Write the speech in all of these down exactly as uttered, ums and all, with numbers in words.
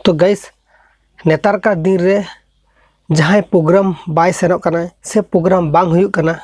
ᱛᱚ ᱜᱟᱭᱤᱥ, ᱱᱮᱛᱟᱨ ᱠᱟᱨ ᱫᱤᱱ ᱨᱮ ᱡᱟᱦᱟᱸᱭ ᱯᱨᱳᱜᱨᱟᱢ ᱵᱟᱭ ᱥᱮᱱᱚᱜ ᱠᱟᱱᱟ ᱥᱮ ᱯᱨᱳᱜᱨᱟᱢ ᱵᱟᱝ ᱦᱩᱭᱩᱜ ᱠᱟᱱᱟ,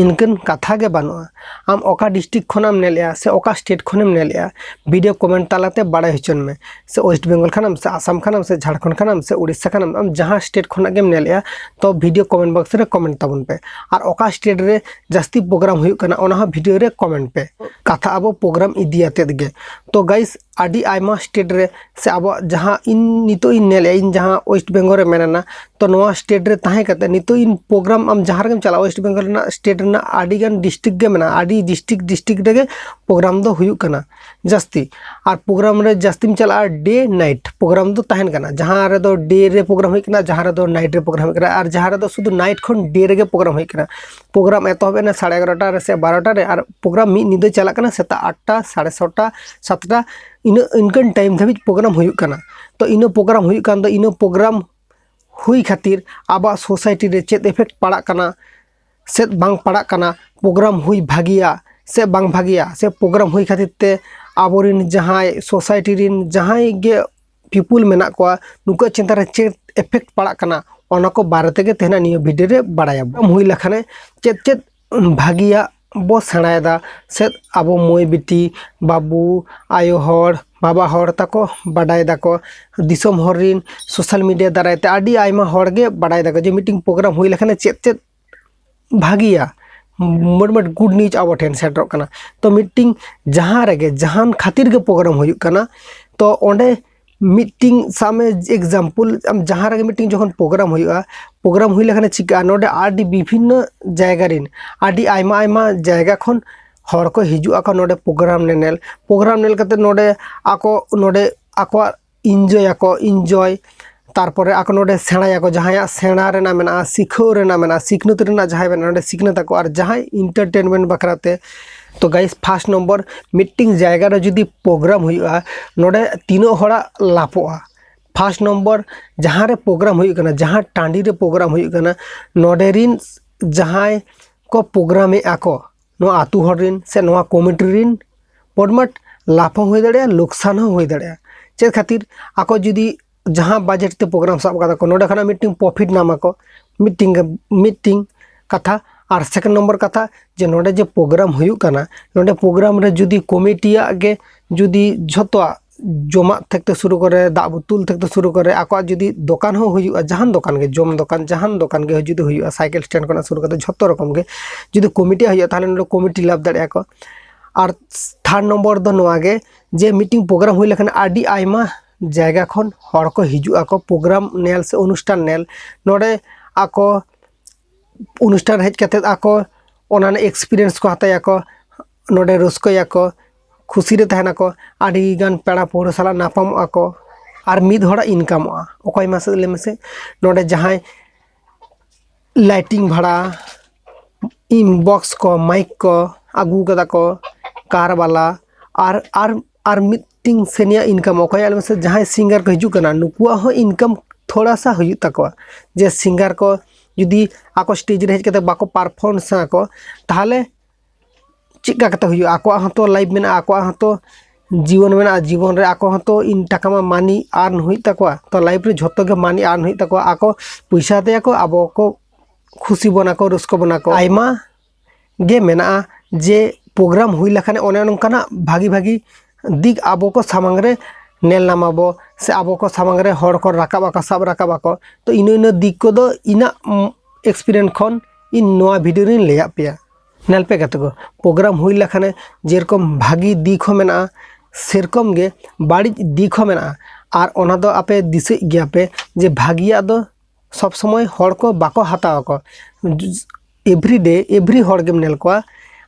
ᱤᱱᱠᱟᱹᱱ ᱠᱟᱛᱷᱟ ᱜᱮ ᱵᱟᱹᱱᱩᱜᱼᱟ᱾ ᱟᱢ ᱚᱠᱟ ᱰᱤᱥᱴᱨᱤᱠᱴ ᱠᱷᱚᱱᱟᱜ ᱮᱢ ᱧᱮᱞᱮᱜᱼᱟ ᱥᱮ ᱚᱠᱟ ᱥᱴᱮᱴ ᱠᱷᱚᱱᱮᱢ ᱧᱮᱞᱮᱜᱼᱟ, ᱵᱷᱤᱰᱤᱭᱳ ᱠᱚᱢᱮᱱᱴ ᱛᱟᱞᱟᱛᱮ ᱵᱟᱲᱟᱭ ᱦᱚᱪᱚᱱ ᱢᱮ᱾ ᱥᱮ ᱳᱭᱮᱥᱴ ᱵᱮᱝᱜᱚᱞ ᱠᱷᱚᱱᱟᱢ, ᱥᱮ ᱟᱥᱟᱢ ᱠᱷᱚᱱᱟᱢ, ᱥᱮ ᱡᱷᱟᱲᱠᱷᱚᱸᱰ ᱠᱷᱚᱱᱟᱢ, ᱟᱢ ᱡᱟᱦᱟᱸ ᱥᱴᱮᱴ ᱠᱷᱚᱱᱟᱜ ᱜᱮᱢ ᱧᱮᱞᱮᱜᱼᱟ, ᱛᱚ ᱵᱷᱤᱰᱤᱭᱳ ᱠᱚᱢᱮᱱᱴ ᱵᱚᱠᱥ ᱨᱮ ᱠᱚᱢᱮᱱᱴ ᱛᱟᱵᱚᱱ ᱯᱮ᱾ ᱟᱨ ᱚᱠᱟ ᱥᱴᱮᱴ ᱨᱮ ᱡᱟᱹᱥᱛᱤ ᱯᱨᱳᱜᱨᱟᱢ ᱦᱩᱭᱩᱜ ᱠᱟᱱᱟ, ᱚᱱᱟ ᱦᱚᱸ ᱵᱷᱤᱰᱤᱭᱳ ᱨᱮ ᱠᱚᱢᱮᱱᱴ ᱯᱮ᱾ ᱠᱟᱛᱷᱟ ᱟᱵᱚ ᱯᱨᱳᱜᱨᱟᱢ ᱤᱫᱤ ᱟᱛᱮᱫ ᱜᱮ᱾ ᱛᱚ ᱜᱟᱭᱤᱥ, ᱟᱹᱰᱤ ᱟᱭᱢᱟ ᱥᱴᱮᱴ ᱨᱮ ᱥᱮ ᱟᱵᱚᱣᱟᱜ ᱡᱟᱦᱟᱸ ᱤᱧ ᱱᱤᱛᱚᱜ ᱤᱧ ᱧᱮᱞᱮᱫᱼᱟ, ᱤᱧ ᱡᱟᱦᱟᱸ ᱳᱭᱮᱥᱴ ᱵᱮᱝᱜᱚᱞ ᱨᱮ ᱢᱮᱱᱟᱜᱼᱟ, ᱛᱚ ᱱᱚᱣᱟ ᱥᱴᱮᱴ ᱨᱮ ᱛᱟᱦᱮᱸ ᱠᱟᱛᱮ ᱱᱤᱛᱚᱜ ᱤᱧ ᱯᱨᱳᱜᱨᱟᱢ, ᱟᱢ ᱡᱟᱦᱟᱸ ᱨᱮᱜᱮᱢ ᱪᱟᱞᱟᱜᱼᱟ, ᱳᱭᱮᱥᱴ ᱵᱮᱝᱜᱚᱞ ᱨᱮᱱᱟᱜ ᱥᱴᱮᱴ ᱨᱮᱱᱟᱜ ᱟᱹᱰᱤ ᱜᱟᱱ ᱰᱤᱥᱴᱨᱤᱠᱴ ᱜᱮ ᱢᱮᱱᱟᱜᱼᱟ, ᱟᱹᱰᱤ ᱰᱤᱥᱴᱨᱤᱠᱴ ᱰᱤᱥᱴᱨᱤᱠᱴ ᱨᱮᱜᱮ ᱯᱨᱳᱜᱨᱟᱢ ᱫᱚ ᱦᱩᱭᱩᱜ ᱠᱟᱱᱟ ᱡᱟᱹᱥᱛᱤ᱾ ᱟᱨ ᱯᱨᱳᱜᱨᱟᱢ ᱨᱮ ᱡᱟᱹᱥᱛᱤᱢ ᱪᱟᱞᱟᱜᱼᱟ, ᱰᱮ ᱱᱟᱭᱤᱴ ᱯᱨᱳᱜᱨᱟᱢ ᱫᱚ ᱛᱟᱦᱮᱱ ᱠᱟᱱᱟ, ᱡᱟᱦᱟᱸ ᱨᱮᱫᱚ ᱰᱮ ᱨᱮ ᱯᱨᱳᱜᱨᱟᱢ ᱦᱩᱭᱩᱜ ᱠᱟᱱᱟ, ᱡᱟᱦᱟᱸ ᱨᱮᱫᱚ ᱱᱟᱭᱤᱴ ᱨᱮ ᱯᱨᱳᱜᱨᱟᱢ ᱦᱩᱭᱩᱜ ᱠᱟᱱᱟ, ᱟᱨ ᱡᱟᱦᱟᱸ ᱨᱮᱫᱚ ᱥᱩᱫᱷᱩ ᱱᱟᱭᱤᱴ ᱠᱷᱚᱱ ᱰᱮ ᱨᱮᱜᱮ ᱯᱨᱳᱜᱨᱟᱢ ᱦᱩᱭᱩᱜ ᱠᱟᱱᱟ᱾ ᱯᱨᱳᱜᱨᱟᱢ ᱮᱛᱚᱦᱚᱵ ᱮᱱᱟ ᱥᱟᱲᱮ ᱮᱜᱟᱨᱚᱴᱟ ᱨᱮ ᱥᱮ ᱵᱟᱨᱚᱴᱟ ᱨᱮ, ᱟᱨ ᱯᱨᱳᱜᱨᱟᱢ ᱢᱤᱫ ᱧᱤᱫᱟᱹ ᱪᱟᱞᱟᱜ ᱠᱟᱱᱟ, ᱥᱮᱛᱟᱜ ᱟᱴᱴᱟ, ᱥᱟᱲᱮ ᱪᱷᱚᱴᱟ, ᱥᱟᱛᱴᱟ, ᱤᱱᱟᱹ ᱤᱱᱠᱟᱹᱱ ᱴᱟᱭᱤᱢ ᱫᱷᱟᱹᱵᱤᱡ ᱯᱨᱳᱜᱨᱟᱢ ᱦᱩᱭᱩᱜ ᱠᱟᱱᱟ᱾ ᱛᱚ ᱤᱱᱟᱹ ᱯᱨᱳᱜᱨᱟᱢ ᱦᱩᱭᱩᱜ ᱠᱟᱱ ᱫᱚ, ᱤᱱᱟᱹ ᱯᱨᱳᱜᱨᱟᱢ ᱦᱩᱭ ᱠᱷᱟᱹᱛᱤᱨ ᱟᱵᱚᱣᱟᱜ ᱥᱳᱥᱟᱭᱴᱤ ᱨᱮ ᱪᱮᱫ ᱤᱯᱷᱮᱠᱴ ᱯᱟᱲᱟᱜ ᱠᱟᱱᱟ ᱥᱮ ᱵᱟᱝ ᱯᱟᱲᱟᱜ ᱠᱟᱱᱟ, ᱯᱨᱳᱜᱨᱟᱢ ᱦᱩᱭ ᱵᱷᱟᱹᱜᱤᱭᱟ ᱥᱮ ᱵᱟᱝ ᱵᱷᱟᱹᱜᱤᱭᱟ, ᱥᱮ ᱯᱨᱳᱜᱨᱟᱢ ᱦᱩᱭ ᱠᱷᱟᱹᱛᱤᱨ ᱛᱮ ᱟᱵᱚᱨᱮᱱ ᱡᱟᱦᱟᱸᱭ ᱥᱳᱥᱟᱭᱴᱤ ᱨᱮᱱ ᱡᱟᱦᱟᱸᱭ ᱜᱮ ᱯᱤᱯᱩᱞ ᱢᱮᱱᱟᱜ ᱠᱚᱣᱟ, ᱱᱩᱠᱩᱣᱟᱜ ᱪᱮᱛᱟᱱ ᱨᱮ ᱪᱮᱫ ᱤᱯᱷᱮᱠᱴ ᱯᱟᱲᱟᱜ ᱠᱟᱱᱟ, ᱚᱱᱟ ᱠᱚ ᱵᱟᱨᱮ ᱛᱮᱜᱮ ᱛᱮᱦᱮᱧ ᱱᱤᱭᱟᱹ ᱵᱷᱤᱰᱤᱭᱳ ᱨᱮ ᱵᱟᱲᱟᱭᱟᱵᱚᱱ᱾ ᱯᱨᱳᱜᱨᱟᱢ ᱦᱩᱭ ᱞᱮᱠᱷᱟᱱ ᱪᱮᱫ ᱪᱮᱫ ᱵᱷᱟᱹᱜᱤᱭᱟᱜ ᱵᱚ ᱥᱮᱬᱟᱭᱮᱫᱟ, ᱥᱮ ᱟᱵᱚ ᱢᱟᱹᱭ ᱵᱤᱴᱤ, ᱵᱟᱹᱵᱩ, ᱟᱭᱳ ᱦᱚᱲ, ᱵᱟᱵᱟ ᱦᱚᱲ ᱛᱟᱠᱚ ᱵᱟᱰᱟᱭ ᱫᱟᱠᱚ, ᱫᱤᱥᱚᱢ ᱦᱚᱲ ᱨᱤᱱ ᱥᱳᱥᱟᱞ ᱢᱤᱰᱤᱭᱟ ᱫᱟᱨᱟᱭ ᱛᱮ ᱟᱹᱰᱤ ᱟᱭᱢᱟ ᱦᱚᱲ ᱜᱮ ᱵᱟᱰᱟᱭ ᱫᱟᱠᱚ ᱡᱮ ᱢᱤᱫᱴᱤᱝ ᱯᱨᱳᱜᱨᱟᱢ ᱦᱩᱭ ᱞᱮᱠᱷᱟᱱ ᱪᱮᱫ ᱪᱮᱫ ᱵᱷᱟᱹᱜᱤᱭᱟ, ᱢᱚᱴᱟᱢᱩᱴᱤ ᱜᱩᱰ ᱱᱤᱭᱩᱡᱽ ᱟᱵᱚ ᱴᱷᱮᱱ ᱥᱮᱴᱮᱨᱚᱜ ᱠᱟᱱᱟ᱾ ᱛᱚ ᱢᱤᱫᱴᱤᱝ ᱡᱟᱦᱟᱸ ᱨᱮᱜᱮ ᱡᱟᱦᱟᱱ ᱠᱷᱟᱹᱛᱤᱨ ᱜᱮ ᱯᱨᱳᱜᱨᱟᱢ ᱦᱩᱭᱩᱜ ᱠᱟᱱᱟ, ᱛᱚ ᱚᱸᱰᱮ ᱢᱤᱫᱴᱤᱝ ᱥᱟᱵ ᱢᱮ ᱮᱠᱡᱟᱢᱯᱚᱞ, ᱟᱢ ᱡᱟᱦᱟᱸ ᱨᱮᱜᱮ ᱢᱤᱫᱴᱤᱝ ᱡᱚᱠᱷᱚᱱ ᱯᱨᱳᱜᱨᱟᱢ ᱦᱩᱭᱩᱜᱼᱟ, ᱯᱨᱳᱜᱨᱟᱢ ᱦᱩᱭ ᱞᱮᱠᱷᱟᱱ ᱪᱤᱠᱟᱹᱜᱼᱟ, ᱱᱚᱰᱮ ᱟᱹᱰᱤ ᱵᱤᱵᱷᱤᱱᱱᱚ ᱡᱟᱭᱜᱟ ᱨᱤᱱ, ᱟᱹᱰᱤ ᱟᱭᱢᱟ ᱟᱭᱢᱟ ᱡᱟᱭᱜᱟ ᱠᱷᱚᱱ ᱦᱚᱲ ᱠᱚ ᱦᱤᱡᱩᱜ ᱟᱠᱚ ᱱᱚᱰᱮ ᱯᱨᱳᱜᱨᱟᱢ ᱧᱮᱧᱮᱞ᱾ ᱯᱨᱳᱜᱨᱟᱢ ᱧᱮᱞ ᱠᱟᱛᱮ ᱱᱚᱰᱮ ᱟᱠᱚ ᱱᱚᱰᱮ ᱟᱠᱚᱣᱟᱜ ᱤᱱᱡᱚᱭ ᱟᱠᱚ, ᱤᱱᱡᱚᱭ᱾ ᱛᱟᱨᱯᱚᱨᱮ ᱟᱠᱚ ᱱᱚᱰᱮ ᱥᱮᱬᱟᱭᱟᱠᱚ, ᱡᱟᱦᱟᱸᱭᱟᱜ ᱥᱮᱬᱟ ᱨᱮᱱᱟᱜ ᱢᱮᱱᱟᱜᱼᱟ, ᱥᱤᱠᱷᱟᱹᱣ ᱨᱮᱱᱟᱜ ᱢᱮᱱᱟᱜᱼᱟ, ᱥᱤᱠᱷᱱᱟᱹᱛ ᱨᱮᱱᱟᱜ ᱡᱟᱦᱟᱸᱭ ᱢᱮᱱᱟᱜᱼᱟ, ᱱᱚᱰᱮ ᱥᱤᱠᱷᱱᱟᱹᱛ ᱟᱠᱚ᱾ ᱟᱨ ᱡᱟᱦᱟᱸᱭ ᱤᱱᱴᱟᱨᱴᱮᱱᱢᱮᱱᱴ ᱵᱟᱠᱷᱨᱟ ᱛᱮ, ᱛᱚ ᱜᱟᱭᱤᱥ, ᱯᱷᱟᱥᱴ ᱱᱚᱢᱵᱚᱨ, ᱢᱤᱫᱴᱤᱝ ᱡᱟᱭᱜᱟ ᱨᱮ ᱡᱩᱫᱤ ᱯᱨᱳᱜᱨᱟᱢ ᱦᱩᱭᱩᱜᱼᱟ, ᱱᱚᱰᱮ ᱛᱤᱱᱟᱹᱜ ᱦᱚᱲᱟᱜ ᱞᱟᱵᱷᱚᱜᱼᱟ? ᱯᱷᱟᱥᱴ ᱱᱚᱢᱵᱚᱨ, ᱡᱟᱦᱟᱸ ᱨᱮ ᱯᱨᱳᱜᱨᱟᱢ ᱦᱩᱭᱩᱜ ᱠᱟᱱᱟ, ᱡᱟᱦᱟᱸ ᱴᱟᱺᱰᱤ ᱨᱮ ᱯᱨᱳᱜᱨᱟᱢ ᱦᱩᱭᱩᱜ ᱠᱟᱱᱟ, ᱱᱚᱰᱮ ᱨᱤᱱ ᱡᱟᱦᱟᱸᱭ ᱠᱚ ᱯᱨᱳᱜᱨᱟᱢᱮᱫᱼᱟ ᱠᱚ, ᱱᱚᱣᱟ ᱟᱹᱛᱩ ᱦᱚᱲ ᱨᱤᱱ ᱥᱮ ᱱᱚᱣᱟ ᱠᱚᱢᱤᱴᱤ ᱨᱤᱱ ᱯᱚᱨᱢᱟᱴ ᱞᱟᱵᱷ ᱦᱚᱸ ᱦᱩᱭ ᱫᱟᱲᱮᱭᱟᱜᱼᱟ, ᱞᱳᱠᱥᱟᱱ ᱦᱚᱸ ᱦᱩᱭ ᱫᱟᱲᱮᱭᱟᱜᱼᱟ᱾ ᱪᱮᱫ ᱠᱷᱟᱹᱛᱤᱨ? ᱟᱠᱚ ᱡᱩᱫᱤ ᱡᱟᱦᱟᱸ ᱵᱟᱡᱮᱴ ᱛᱮ ᱯᱨᱳᱜᱨᱟᱢ ᱥᱟᱵ ᱠᱟᱫᱟ ᱠᱚ, ᱱᱚᱰᱮ ᱠᱷᱚᱱᱟᱜ ᱢᱤᱫᱴᱤᱝ ᱯᱨᱚᱯᱷᱤᱴ ᱧᱟᱢ ᱟᱠᱚ, ᱢᱤᱫᱴᱤᱝ ᱢᱤᱫᱴᱤᱝ ᱠᱟᱛᱷᱟ᱾ ᱟᱨ ᱥᱮᱠᱮᱱᱰ ᱱᱚᱢᱵᱚᱨ ᱠᱟᱛᱷᱟ, ᱡᱮ ᱱᱚᱰᱮ ᱡᱮ ᱯᱨᱳᱜᱨᱟᱢ ᱦᱩᱭᱩᱜ ᱠᱟᱱᱟ, ᱱᱚᱰᱮ ᱯᱨᱳᱜᱨᱟᱢ ᱨᱮ ᱡᱩᱫᱤ ᱠᱚᱢᱤᱴᱤᱭᱟᱜ ᱜᱮ ᱡᱩᱫᱤ ᱡᱷᱚᱛᱚᱣᱟᱜ ᱡᱚᱢᱟᱜ ᱛᱷᱮᱠ ᱛᱮ ᱥᱩᱨᱩ ᱠᱚᱨᱮ, ᱫᱟᱜ ᱵᱳᱛᱳᱞ ᱛᱷᱮᱠ ᱛᱮ ᱥᱩᱨᱩ ᱠᱚᱨᱮ, ᱟᱠᱚᱣᱟᱜ ᱡᱩᱫᱤ ᱫᱚᱠᱟᱱ ᱦᱚᱸ ᱦᱩᱭᱩᱜᱼᱟ, ᱡᱟᱦᱟᱱ ᱫᱚᱠᱟᱱ ᱜᱮ, ᱡᱚᱢ ᱫᱚᱠᱟᱱ, ᱡᱟᱦᱟᱱ ᱫᱚᱠᱟᱱ ᱜᱮ ᱡᱩᱫᱤ ᱦᱩᱭᱩᱜᱼᱟ, ᱥᱟᱭᱠᱮᱞ ᱥᱴᱮᱱᱰ ᱠᱷᱚᱱᱟᱜ ᱥᱩᱨᱩ ᱠᱟᱛᱮ ᱡᱷᱚᱛᱚ ᱨᱚᱠᱚᱢ ᱜᱮ ᱡᱩᱫᱤ ᱠᱚᱢᱤᱴᱤᱭᱟᱜ ᱦᱩᱭᱩᱜᱼᱟ, ᱛᱟᱦᱚᱞᱮ ᱱᱚᱰᱮ ᱠᱚᱢᱤᱴᱤ ᱞᱟᱵᱷ ᱫᱟᱲᱮᱭᱟᱜᱼᱟ ᱠᱚ᱾ ᱟᱨ ᱛᱷᱟᱨᱰ ᱱᱚᱢᱵᱚᱨ ᱫᱚ ᱱᱚᱣᱟ ᱜᱮ, ᱡᱮ ᱢᱤᱫᱴᱤᱝ ᱯᱨᱳᱜᱨᱟᱢ ᱦᱩᱭ ᱞᱮᱠᱷᱟᱱ ᱟᱹᱰᱤ ᱟᱭᱢᱟ ᱡᱟᱭᱜᱟ ᱠᱷᱚᱱ ᱦᱚᱲ ᱠᱚ ᱦᱤᱡᱩᱜ ᱟᱠᱚ ᱯᱨᱳᱜᱨᱟᱢ ᱧᱮᱞ ᱥᱮ ᱚᱱᱩᱥᱴᱷᱟᱱ ᱧᱮᱞ᱾ ᱱᱚᱰᱮ ᱟᱠᱚ ᱚᱱᱩᱥᱴᱷᱟᱱ ᱦᱮᱡ ᱠᱟᱛᱮᱫ ᱟᱠᱚ ᱚᱱᱟ ᱨᱮᱱᱟᱜ ᱮᱠᱥᱯᱤᱨᱤᱭᱮᱱᱥ ᱠᱚ ᱦᱟᱛᱟᱭᱟᱠᱚ, ᱱᱚᱰᱮ ᱨᱟᱹᱥᱠᱟᱹᱭᱟᱠᱚ, ᱠᱷᱩᱥᱤ ᱨᱮ ᱛᱟᱦᱮᱱᱟᱠᱚ, ᱟᱹᱰᱤᱜᱟᱱ ᱯᱮᱲᱟ ᱯᱟᱹᱣᱲᱟᱹ ᱥᱟᱞᱟᱜ ᱧᱟᱯᱟᱢᱚᱜᱼᱟ ᱠᱚ, ᱟᱨ ᱢᱤᱫ ᱦᱚᱲᱟᱜ ᱤᱱᱠᱟᱢᱚᱜᱼᱟ᱾ ᱚᱠᱚᱭ ᱢᱟᱥᱮ ᱞᱟᱹᱭ ᱢᱮᱥᱮ? ᱱᱚᱰᱮ ᱡᱟᱦᱟᱸᱭ ᱞᱟᱭᱴᱤᱝ ᱵᱷᱟᱲᱟ, ᱤᱱ ᱵᱚᱠᱥ ᱠᱚ, ᱢᱟᱭᱤᱠ ᱠᱚ ᱟᱹᱜᱩ ᱠᱟᱫᱟ ᱠᱚ, ᱠᱟᱨ ᱵᱟᱞᱟ, ᱟᱨ ᱟᱨ ᱟᱨ ᱢᱤᱫᱴᱤᱝ ᱥᱮᱱᱤᱭᱟᱜ ᱤᱱᱠᱟᱢ ᱚᱠᱚᱭᱟᱜ ᱞᱟᱹᱭ ᱢᱮᱥᱮ? ᱡᱟᱦᱟᱸᱭ ᱥᱤᱝᱜᱟᱨ ᱠᱚ ᱦᱤᱡᱩᱜ ᱠᱟᱱᱟ, ᱱᱩᱠᱩᱣᱟᱜ ᱦᱚᱸ ᱤᱱᱠᱟᱢ ᱛᱷᱚᱲᱟ ᱥᱟ ᱦᱩᱭᱩᱜ ᱛᱟᱠᱚᱣᱟ᱾ ᱡᱮ ᱥᱤᱝᱜᱟᱨ ᱠᱚ ᱡᱩᱫᱤ ᱟᱠᱚ ᱥᱴᱮᱡᱽ ᱨᱮ ᱦᱮᱡ ᱠᱟᱛᱮ ᱵᱟᱠᱚ ᱯᱟᱨᱯᱷᱚᱨᱢ ᱥᱟᱱᱟ ᱠᱚ, ᱛᱟᱦᱚᱞᱮ ᱪᱮᱫ ᱞᱮᱠᱟ ᱠᱟᱛᱮ ᱦᱩᱭᱩᱜᱼᱟ? ᱟᱠᱚᱣᱟᱜ ᱦᱚᱸᱛᱚ ᱞᱟᱭᱤᱯᱷ ᱢᱮᱱᱟᱜᱼᱟ, ᱟᱠᱚᱣᱟᱜ ᱦᱚᱸᱛᱚ ᱡᱤᱭᱚᱱ ᱢᱮᱱᱟᱜᱼᱟ, ᱡᱤᱵᱚᱱ ᱨᱮ ᱟᱠᱚ ᱦᱚᱸᱛᱚ ᱤᱱ ᱴᱟᱠᱟ ᱢᱟ ᱢᱟᱱᱤ ᱟᱨᱱ ᱦᱩᱭᱩᱜ ᱛᱟᱠᱚᱣᱟ᱾ ᱛᱚ ᱞᱟᱭᱤᱯᱷ ᱨᱮ ᱡᱷᱚᱛᱚ ᱜᱮ ᱢᱟᱱᱤ ᱟᱨᱱ ᱦᱩᱭᱩᱜ ᱛᱟᱠᱚᱣᱟ᱾ ᱟᱠᱚ ᱯᱚᱭᱥᱟ ᱛᱮᱭᱟᱠᱚ, ᱟᱵᱚ ᱠᱚ ᱠᱷᱩᱥᱤ ᱵᱚᱱᱟ ᱠᱚ, ᱨᱟᱹᱥᱠᱟᱹ ᱵᱚᱱᱟ ᱠᱚ᱾ ᱟᱭᱢᱟ ᱜᱮ ᱢᱮᱱᱟᱜᱼᱟ ᱡᱮ ᱯᱨᱳᱜᱨᱟᱢ ᱦᱩᱭ ᱞᱮᱠᱷᱟᱱ ᱚᱱᱮ ᱱᱚᱝᱠᱟᱱᱟᱜ ᱵᱷᱟᱜᱤ ᱵᱷᱟᱜᱤ ᱫᱤᱠ ᱟᱵᱚ ᱠᱚ ᱥᱟᱢᱟᱝ ᱨᱮ ᱧᱮᱞ ᱧᱟᱢ ᱟᱵᱚ, ᱥᱮ ᱟᱵᱚ ᱠᱚ ᱥᱟᱢᱟᱝ ᱨᱮ ᱦᱚᱲ ᱠᱚ ᱨᱟᱠᱟᱵ ᱟᱠᱚ, ᱥᱟᱵ ᱨᱟᱠᱟᱵ ᱟᱠᱚ᱾ ᱛᱚ ᱤᱱᱟᱹ ᱤᱱᱟᱹ ᱫᱤᱠ ᱠᱚᱫᱚ ᱤᱧᱟᱹᱜ ᱮᱠᱥᱯᱤᱨᱤᱭᱮᱱᱥ ᱠᱷᱚᱱ ᱤᱧ ᱱᱚᱣᱟ ᱵᱷᱤᱰᱤᱭᱳ ᱨᱤᱧ ᱞᱟᱹᱭᱟᱫ ᱯᱮᱭᱟ᱾ ᱧᱮᱞ ᱯᱮ ᱜᱟᱛᱮ ᱠᱚ, ᱯᱨᱳᱜᱨᱟᱢ ᱦᱩᱭ ᱞᱮᱠᱷᱟᱱᱮ ᱡᱮᱨᱚᱠᱚᱢ ᱵᱷᱟᱹᱜᱤ ᱫᱤᱠ ᱦᱚᱸ ᱢᱮᱱᱟᱜᱼᱟ, ᱥᱮᱨᱚᱠᱚᱢ ᱜᱮ ᱵᱟᱹᱲᱤᱡ ᱫᱤᱠ ᱦᱚᱸ ᱢᱮᱱᱟᱜᱼᱟ᱾ ᱟᱨ ᱚᱱᱟ ᱫᱚ ᱟᱯᱮ ᱫᱤᱥᱟᱹᱭᱮᱫ ᱜᱮᱭᱟ ᱯᱮ ᱡᱮ ᱵᱷᱟᱹᱜᱤᱭᱟᱜ ᱫᱚ ᱥᱚᱵᱽ ᱥᱚᱢᱚᱭ ᱦᱚᱲ ᱠᱚ ᱵᱟᱠᱚ ᱦᱟᱛᱟᱣ ᱟᱠᱚ᱾ ᱮᱵᱷᱨᱤ ᱰᱮ ᱮᱵᱷᱨᱤ ᱦᱚᱲ ᱜᱮᱢ ᱧᱮᱞ ᱠᱚᱣᱟ,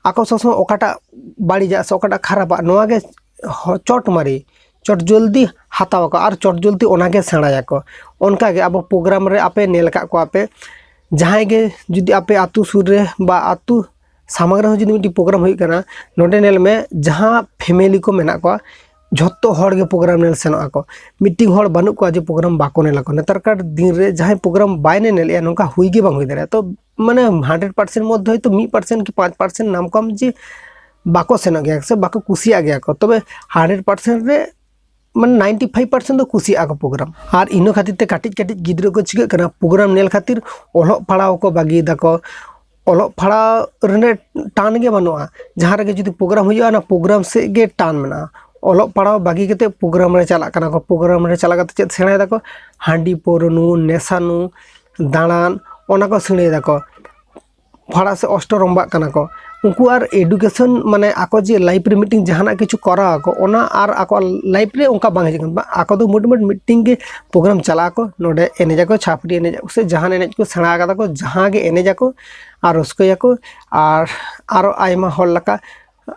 ᱟᱠᱚ ᱥᱚᱵᱽ ᱥᱚᱢᱚᱭ ᱚᱠᱟᱴᱟᱜ ᱵᱟᱹᱲᱤᱡᱟᱜ ᱥᱮ ᱚᱠᱟᱴᱟᱜ ᱠᱷᱟᱨᱟᱯᱟᱜ, ᱱᱚᱣᱟ ᱜᱮ ᱦᱚ-, ᱪᱚᱴ ᱢᱟᱨᱤ, ᱪᱚᱴ ᱡᱚᱞᱫᱤ ᱦᱟᱛᱟᱣ ᱟᱠᱚ ᱟᱨ ᱪᱚᱴ ᱡᱚᱞᱫᱤ ᱚᱱᱟ ᱜᱮ ᱥᱮᱬᱟᱭᱟᱠᱚ᱾ ᱚᱱᱠᱟ ᱜᱮ ᱟᱵᱚ ᱯᱨᱳᱜᱨᱟᱢ ᱨᱮ ᱟᱯᱮ ᱧᱮᱞ ᱟᱠᱟᱫ ᱠᱚᱣᱟ ᱯᱮ, ᱡᱟᱦᱟᱸᱭ ᱜᱮ ᱡᱩᱫᱤ ᱟᱯᱮ ᱟᱹᱛᱩ ᱥᱩᱨ ᱨᱮ ᱵᱟ ᱟᱹᱛᱩ ᱥᱟᱢᱟᱝ ᱨᱮᱦᱚᱸ ᱡᱩᱫᱤ ᱢᱤᱫᱴᱤᱡ ᱯᱨᱳᱜᱨᱟᱢ ᱦᱩᱭᱩᱜ ᱠᱟᱱᱟ, ᱱᱚᱰᱮ ᱧᱮᱞ ᱢᱮ ᱡᱟᱦᱟᱸ ᱯᱷᱮᱢᱮᱞᱤ ᱠᱚ ᱢᱮᱱᱟᱜ ᱠᱚᱣᱟ, ᱡᱷᱚᱛᱚ ᱦᱚᱲ ᱜᱮ ᱯᱨᱳᱜᱨᱟᱢ ᱧᱮᱞ ᱥᱮᱱᱚᱜ ᱟᱠᱚ᱾ ᱢᱤᱫᱴᱤᱡ ᱦᱚᱲ ᱵᱟᱹᱱᱩᱜ ᱠᱚᱣᱟ ᱡᱮ ᱯᱨᱳᱜᱨᱟᱢ ᱵᱟᱠᱚ ᱧᱮᱞ ᱟᱠᱚ᱾ ᱱᱮᱛᱟᱨ ᱠᱟᱨ ᱫᱤᱱ ᱨᱮ ᱡᱟᱦᱟᱸᱭ ᱯᱨᱳᱜᱨᱟᱢ ᱵᱟᱭ ᱧᱮᱧᱮᱞᱮᱜᱼᱟ, ᱱᱚᱝᱠᱟ ᱦᱩᱭ ᱜᱮ ᱵᱟᱝ ᱦᱩᱭ ᱫᱟᱲᱮᱭᱟᱜᱼᱟ᱾ ᱛᱚ ᱢᱟᱱᱮ ᱦᱟᱱᱰᱨᱮᱰ ᱯᱟᱨᱥᱮᱱᱴ ᱢᱚᱫᱽᱫᱷᱮ ᱦᱚᱭᱛᱳ ᱢᱤᱫ ᱯᱟᱨᱥᱮᱱᱴ ᱠᱤ ᱯᱟᱸᱪ ᱯᱟᱨᱥᱮᱱᱴ ᱱᱟᱢ ᱠᱚᱢ ᱡᱮ ᱵᱟᱠᱚ ᱥᱮᱱᱚᱜ ᱜᱮᱭᱟ ᱥᱮ ᱵᱟᱠᱚ ᱠᱩᱥᱤᱭᱟᱜ ᱜᱮᱭᱟ ᱠᱚ᱾ ᱛᱚᱵᱮ ᱦᱟᱱᱰᱨᱮᱰ ᱯᱟᱨᱥᱮᱱᱴ ᱨᱮ ᱢᱟᱱᱮ ninety five percent ᱫᱚ ᱠᱩᱥᱤᱭᱟᱜᱼᱟ ᱠᱚ ᱯᱨᱳᱜᱨᱟᱢ᱾ ᱟᱨ ᱤᱱᱟᱹ ᱠᱷᱟᱹᱛᱤᱨ ᱛᱮ ᱠᱟᱹᱴᱤᱡ ᱠᱟᱹᱴᱤᱡ ᱜᱤᱫᱽᱨᱟᱹ ᱠᱚ ᱪᱤᱠᱟᱹᱜ ᱠᱟᱱᱟ, ᱯᱨᱳᱜᱨᱟᱢ ᱧᱮᱞ ᱠᱷᱟᱹᱛᱤᱨ ᱚᱞᱚᱜ ᱯᱟᱲᱦᱟᱣ ᱠᱚ ᱵᱟᱹᱜᱤᱭ ᱫᱟᱠᱚ᱾ ᱚᱞᱚᱜ ᱯᱟᱲᱦᱟᱣ ᱨᱮ ᱴᱟᱱ ᱜᱮ ᱵᱟᱹᱱᱩᱜᱼᱟ᱾ ᱡᱟᱦᱟᱸ ᱨᱮᱜᱮ ᱡᱩᱫᱤ ᱯᱨᱳᱜᱨᱟᱢ ᱦᱩᱭᱩᱜᱼᱟ, ᱚᱱᱟ ᱯᱨᱳᱜᱨᱟᱢ ᱥᱮᱫ ᱜᱮ ᱴᱟᱱ ᱢᱮᱱᱟᱜᱼᱟ᱾ ᱚᱞᱚᱜ ᱯᱟᱲᱦᱟᱣ ᱵᱟᱹᱜᱤ ᱠᱟᱛᱮ ᱯᱨᱳᱜᱨᱟᱢ ᱨᱮ ᱪᱟᱞᱟᱜ ᱠᱟᱱᱟ ᱠᱚ᱾ ᱯᱨᱳᱜᱨᱟᱢ ᱨᱮ ᱪᱟᱞᱟᱣ ᱠᱟᱛᱮ ᱪᱮᱫ ᱥᱮᱬᱟᱭ ᱫᱟᱠᱚ? ᱦᱟᱺᱰᱤ ᱯᱟᱹᱣᱨᱟᱹ ᱧᱩ, ᱱᱮᱥᱟ ᱧᱩ, ᱫᱟᱬᱟᱱ, ᱚᱱᱟ ᱠᱚ ᱥᱮᱬᱟᱭ ᱫᱟᱠᱚ᱾ ᱯᱷᱟᱲᱟ ᱥᱮ ᱚᱥᱴᱚᱨᱚᱢᱵᱟᱜ ᱠᱟᱱᱟ ᱠᱚ᱾ ᱩᱱᱠᱩ ᱟᱨ ᱮᱰᱩᱠᱮᱥᱚᱱ, ᱢᱟᱱᱮ ᱟᱠᱚ ᱡᱮ ᱞᱟᱭᱤᱯᱷ ᱨᱮ ᱢᱤᱫᱴᱮᱱ ᱡᱟᱦᱟᱱᱟᱜ ᱠᱤᱪᱷᱩ ᱠᱚᱨᱟᱣ ᱟᱠᱚ, ᱚᱱᱟ ᱟᱨ ᱟᱠᱚᱣᱟᱜ ᱞᱟᱭᱤᱯᱷ ᱨᱮ ᱚᱱᱠᱟ ᱵᱟᱝ ᱦᱤᱡᱩᱜ ᱠᱟᱱᱟ᱾ ᱟᱠᱚ ᱫᱚ ᱢᱳᱴᱢᱩᱴ ᱢᱤᱫᱴᱮᱱ ᱜᱮ ᱯᱨᱳᱜᱨᱟᱢ ᱪᱟᱞᱟᱜ ᱟᱠᱚ, ᱱᱚᱰᱮ ᱮᱱᱮᱡ ᱟᱠᱚ, ᱪᱷᱟᱯᱨᱤ ᱮᱱᱮᱡ ᱟᱠᱚ, ᱥᱮ ᱡᱟᱦᱟᱱ ᱮᱱᱮᱡ ᱠᱚ ᱥᱮᱬᱟ ᱟᱠᱟᱫᱟ ᱠᱚ, ᱡᱟᱦᱟᱸ ᱜᱮ ᱮᱱᱮᱡ ᱟᱠᱚ ᱟᱨ ᱨᱟᱹᱥᱠᱟᱹᱭᱟᱠᱚ᱾ ᱟᱨ ᱟᱨᱚ ᱟᱭᱢᱟ ᱦᱚᱲ ᱞᱮᱠᱟ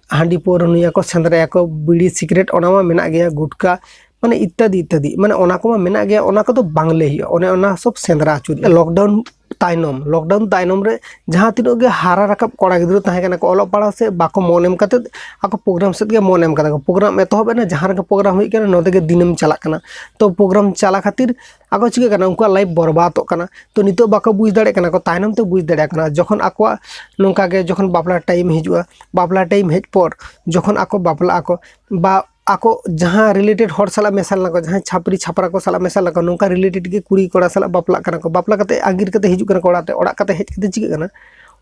ᱦᱟᱺᱰᱤ ᱯᱟᱹᱣᱨᱟᱹ ᱧᱩᱭᱟᱠᱚ, ᱥᱮᱸᱫᱽᱨᱟᱭᱟᱠᱚ, ᱵᱤᱲᱤ ᱥᱤᱜᱟᱨᱮᱴ, ᱚᱱᱟ ᱢᱟ ᱢᱮᱱᱟᱜ ᱜᱮᱭᱟ, ᱜᱩᱴᱠᱟ, ᱢᱟᱱᱮ ᱤᱛᱛᱟᱫᱤ ᱤᱛᱛᱟᱫᱤ, ᱢᱟᱱᱮ ᱚᱱᱟ ᱠᱚᱢᱟ ᱢᱮᱱᱟᱜ ᱜᱮᱭᱟ, ᱚᱱᱟ ᱠᱚᱫᱚ ᱵᱟᱝ ᱞᱟᱹᱭ ᱦᱩᱭᱩᱜᱼᱟ, ᱚᱱᱮ ᱚᱱᱟ ᱥᱚᱵ ᱥᱮᱸᱫᱽᱨᱟ ᱟᱹᱪᱩᱨ᱾ ᱞᱚᱠᱰᱟᱣᱩᱱ ᱛᱟᱭᱱᱚᱢ, ᱞᱚᱠᱰᱟᱣᱩᱱ ᱛᱟᱭᱱᱚᱢ ᱨᱮ ᱡᱟᱦᱟᱸ ᱛᱤᱱᱟᱹᱜ ᱜᱮ ᱦᱟᱨᱟ ᱨᱟᱠᱟᱵ ᱠᱚᱲᱟ ᱜᱤᱫᱽᱨᱟᱹ ᱛᱟᱦᱮᱸ ᱠᱟᱱᱟ ᱠᱚ, ᱚᱞᱚᱜ ᱯᱟᱲᱦᱟᱣ ᱥᱮᱫ ᱵᱟᱠᱚ ᱢᱚᱱ ᱮᱢ ᱠᱟᱛᱮᱫ ᱟᱠᱚ ᱯᱨᱳᱜᱨᱟᱢ ᱥᱮᱫ ᱜᱮ ᱢᱚᱱ ᱮᱢ ᱠᱟᱫᱟ ᱠᱚ᱾ ᱯᱨᱳᱜᱨᱟᱢ ᱮᱛᱚᱦᱚᱵ ᱮᱱᱟ, ᱡᱟᱦᱟᱸ ᱨᱮᱜᱮ ᱯᱨᱳᱜᱨᱟᱢ ᱦᱩᱭᱩᱜ ᱠᱟᱱᱟ, ᱱᱚᱸᱰᱮ ᱜᱮ ᱫᱤᱱᱮᱢ ᱪᱟᱞᱟᱜ ᱠᱟᱱᱟ᱾ ᱛᱚ ᱯᱨᱳᱜᱨᱟᱢ ᱪᱟᱞᱟᱜ ᱠᱷᱟᱹᱛᱤᱨ ᱟᱠᱚ ᱪᱤᱠᱟᱹᱜ ᱠᱟᱱᱟ, ᱩᱱᱠᱩᱣᱟᱜ ᱞᱟᱭᱤᱯᱷ ᱵᱚᱨᱵᱟᱫᱚᱜ ᱠᱟᱱᱟ᱾ ᱛᱚ ᱱᱤᱛᱚᱜ ᱵᱟᱠᱚ ᱵᱩᱡᱽ ᱫᱟᱲᱮᱭᱟᱜ ᱠᱟᱱᱟ ᱠᱚ, ᱛᱟᱭᱱᱚᱢ ᱛᱮ ᱵᱩᱡᱽ ᱫᱟᱲᱮᱭᱟᱜ ᱠᱟᱱᱟ᱾ ᱡᱚᱠᱷᱚᱱ ᱟᱠᱚᱣᱟᱜ ᱱᱚᱝᱠᱟ ᱜᱮ ᱡᱚᱠᱷᱚᱱ ᱵᱟᱯᱞᱟ ᱴᱟᱭᱤᱢ ᱦᱤᱡᱩᱜᱼᱟ, ᱵᱟᱯᱞᱟ ᱴᱟᱭᱤᱢ ᱦᱮᱡ ᱯᱚᱨ ᱡᱚᱠᱷᱚᱱ ᱟᱠᱚ ᱵᱟᱯᱞᱟᱜ ᱟᱠᱚ, ᱵᱟ ᱟᱠᱚ ᱡᱟᱦᱟᱸ ᱨᱤᱞᱮᱴᱮᱰ ᱦᱚᱲ ᱥᱟᱞᱟᱜ ᱢᱮᱥᱟ ᱞᱮᱱᱟ ᱠᱚ, ᱡᱟᱦᱟᱸᱭ ᱪᱷᱟᱯᱨᱤ ᱪᱷᱟᱯᱨᱟ ᱠᱚ ᱥᱟᱞᱟᱜ ᱢᱮᱥᱟ ᱞᱮᱱᱟ ᱠᱚ, ᱱᱚᱝᱠᱟ ᱨᱤᱞᱮᱴᱮᱰ ᱜᱮ ᱠᱩᱲᱤ ᱠᱚᱲᱟ ᱥᱟᱞᱟᱜ ᱵᱟᱯᱞᱟᱜ ᱠᱟᱱᱟ ᱠᱚ᱾ ᱵᱟᱯᱞᱟ ᱠᱟᱛᱮ ᱟᱸᱜᱤᱨ ᱠᱟᱛᱮ ᱦᱤᱡᱩᱜ ᱠᱟᱱᱟ ᱠᱚ ᱚᱲᱟᱜ ᱛᱮ᱾ ᱚᱲᱟᱜ ᱠᱟᱛᱮ ᱦᱮᱡ ᱠᱟᱛᱮ ᱪᱤᱠᱟᱹᱜ ᱠᱟᱱᱟ?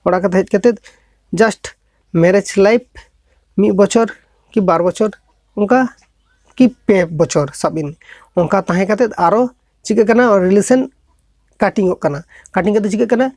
ᱚᱲᱟᱜ ᱠᱟᱛᱮ ᱦᱮᱡ ᱠᱟᱛᱮ just marriage life ᱢᱤᱫ ᱵᱚᱪᱷᱚᱨ ᱠᱤ ᱵᱟᱨ ᱵᱚᱪᱷᱚᱨ, ᱚᱱᱠᱟ ᱠᱤ ᱯᱮ ᱵᱚᱪᱷᱚᱨ ᱥᱟᱵ ᱵᱤᱱ, ᱚᱱᱠᱟ ᱛᱟᱦᱮᱸ ᱠᱟᱛᱮ ᱟᱨᱚ ᱪᱤᱠᱟᱹᱜ ᱠᱟᱱᱟ? ᱨᱤᱞᱮᱥᱚᱱ ᱠᱟᱴᱤᱝᱚᱜ ᱠᱟᱱᱟ᱾ ᱠᱟᱴᱤᱝ ᱠᱟᱛᱮ ᱪᱤᱠᱟᱹᱜ ᱠᱟᱱᱟ?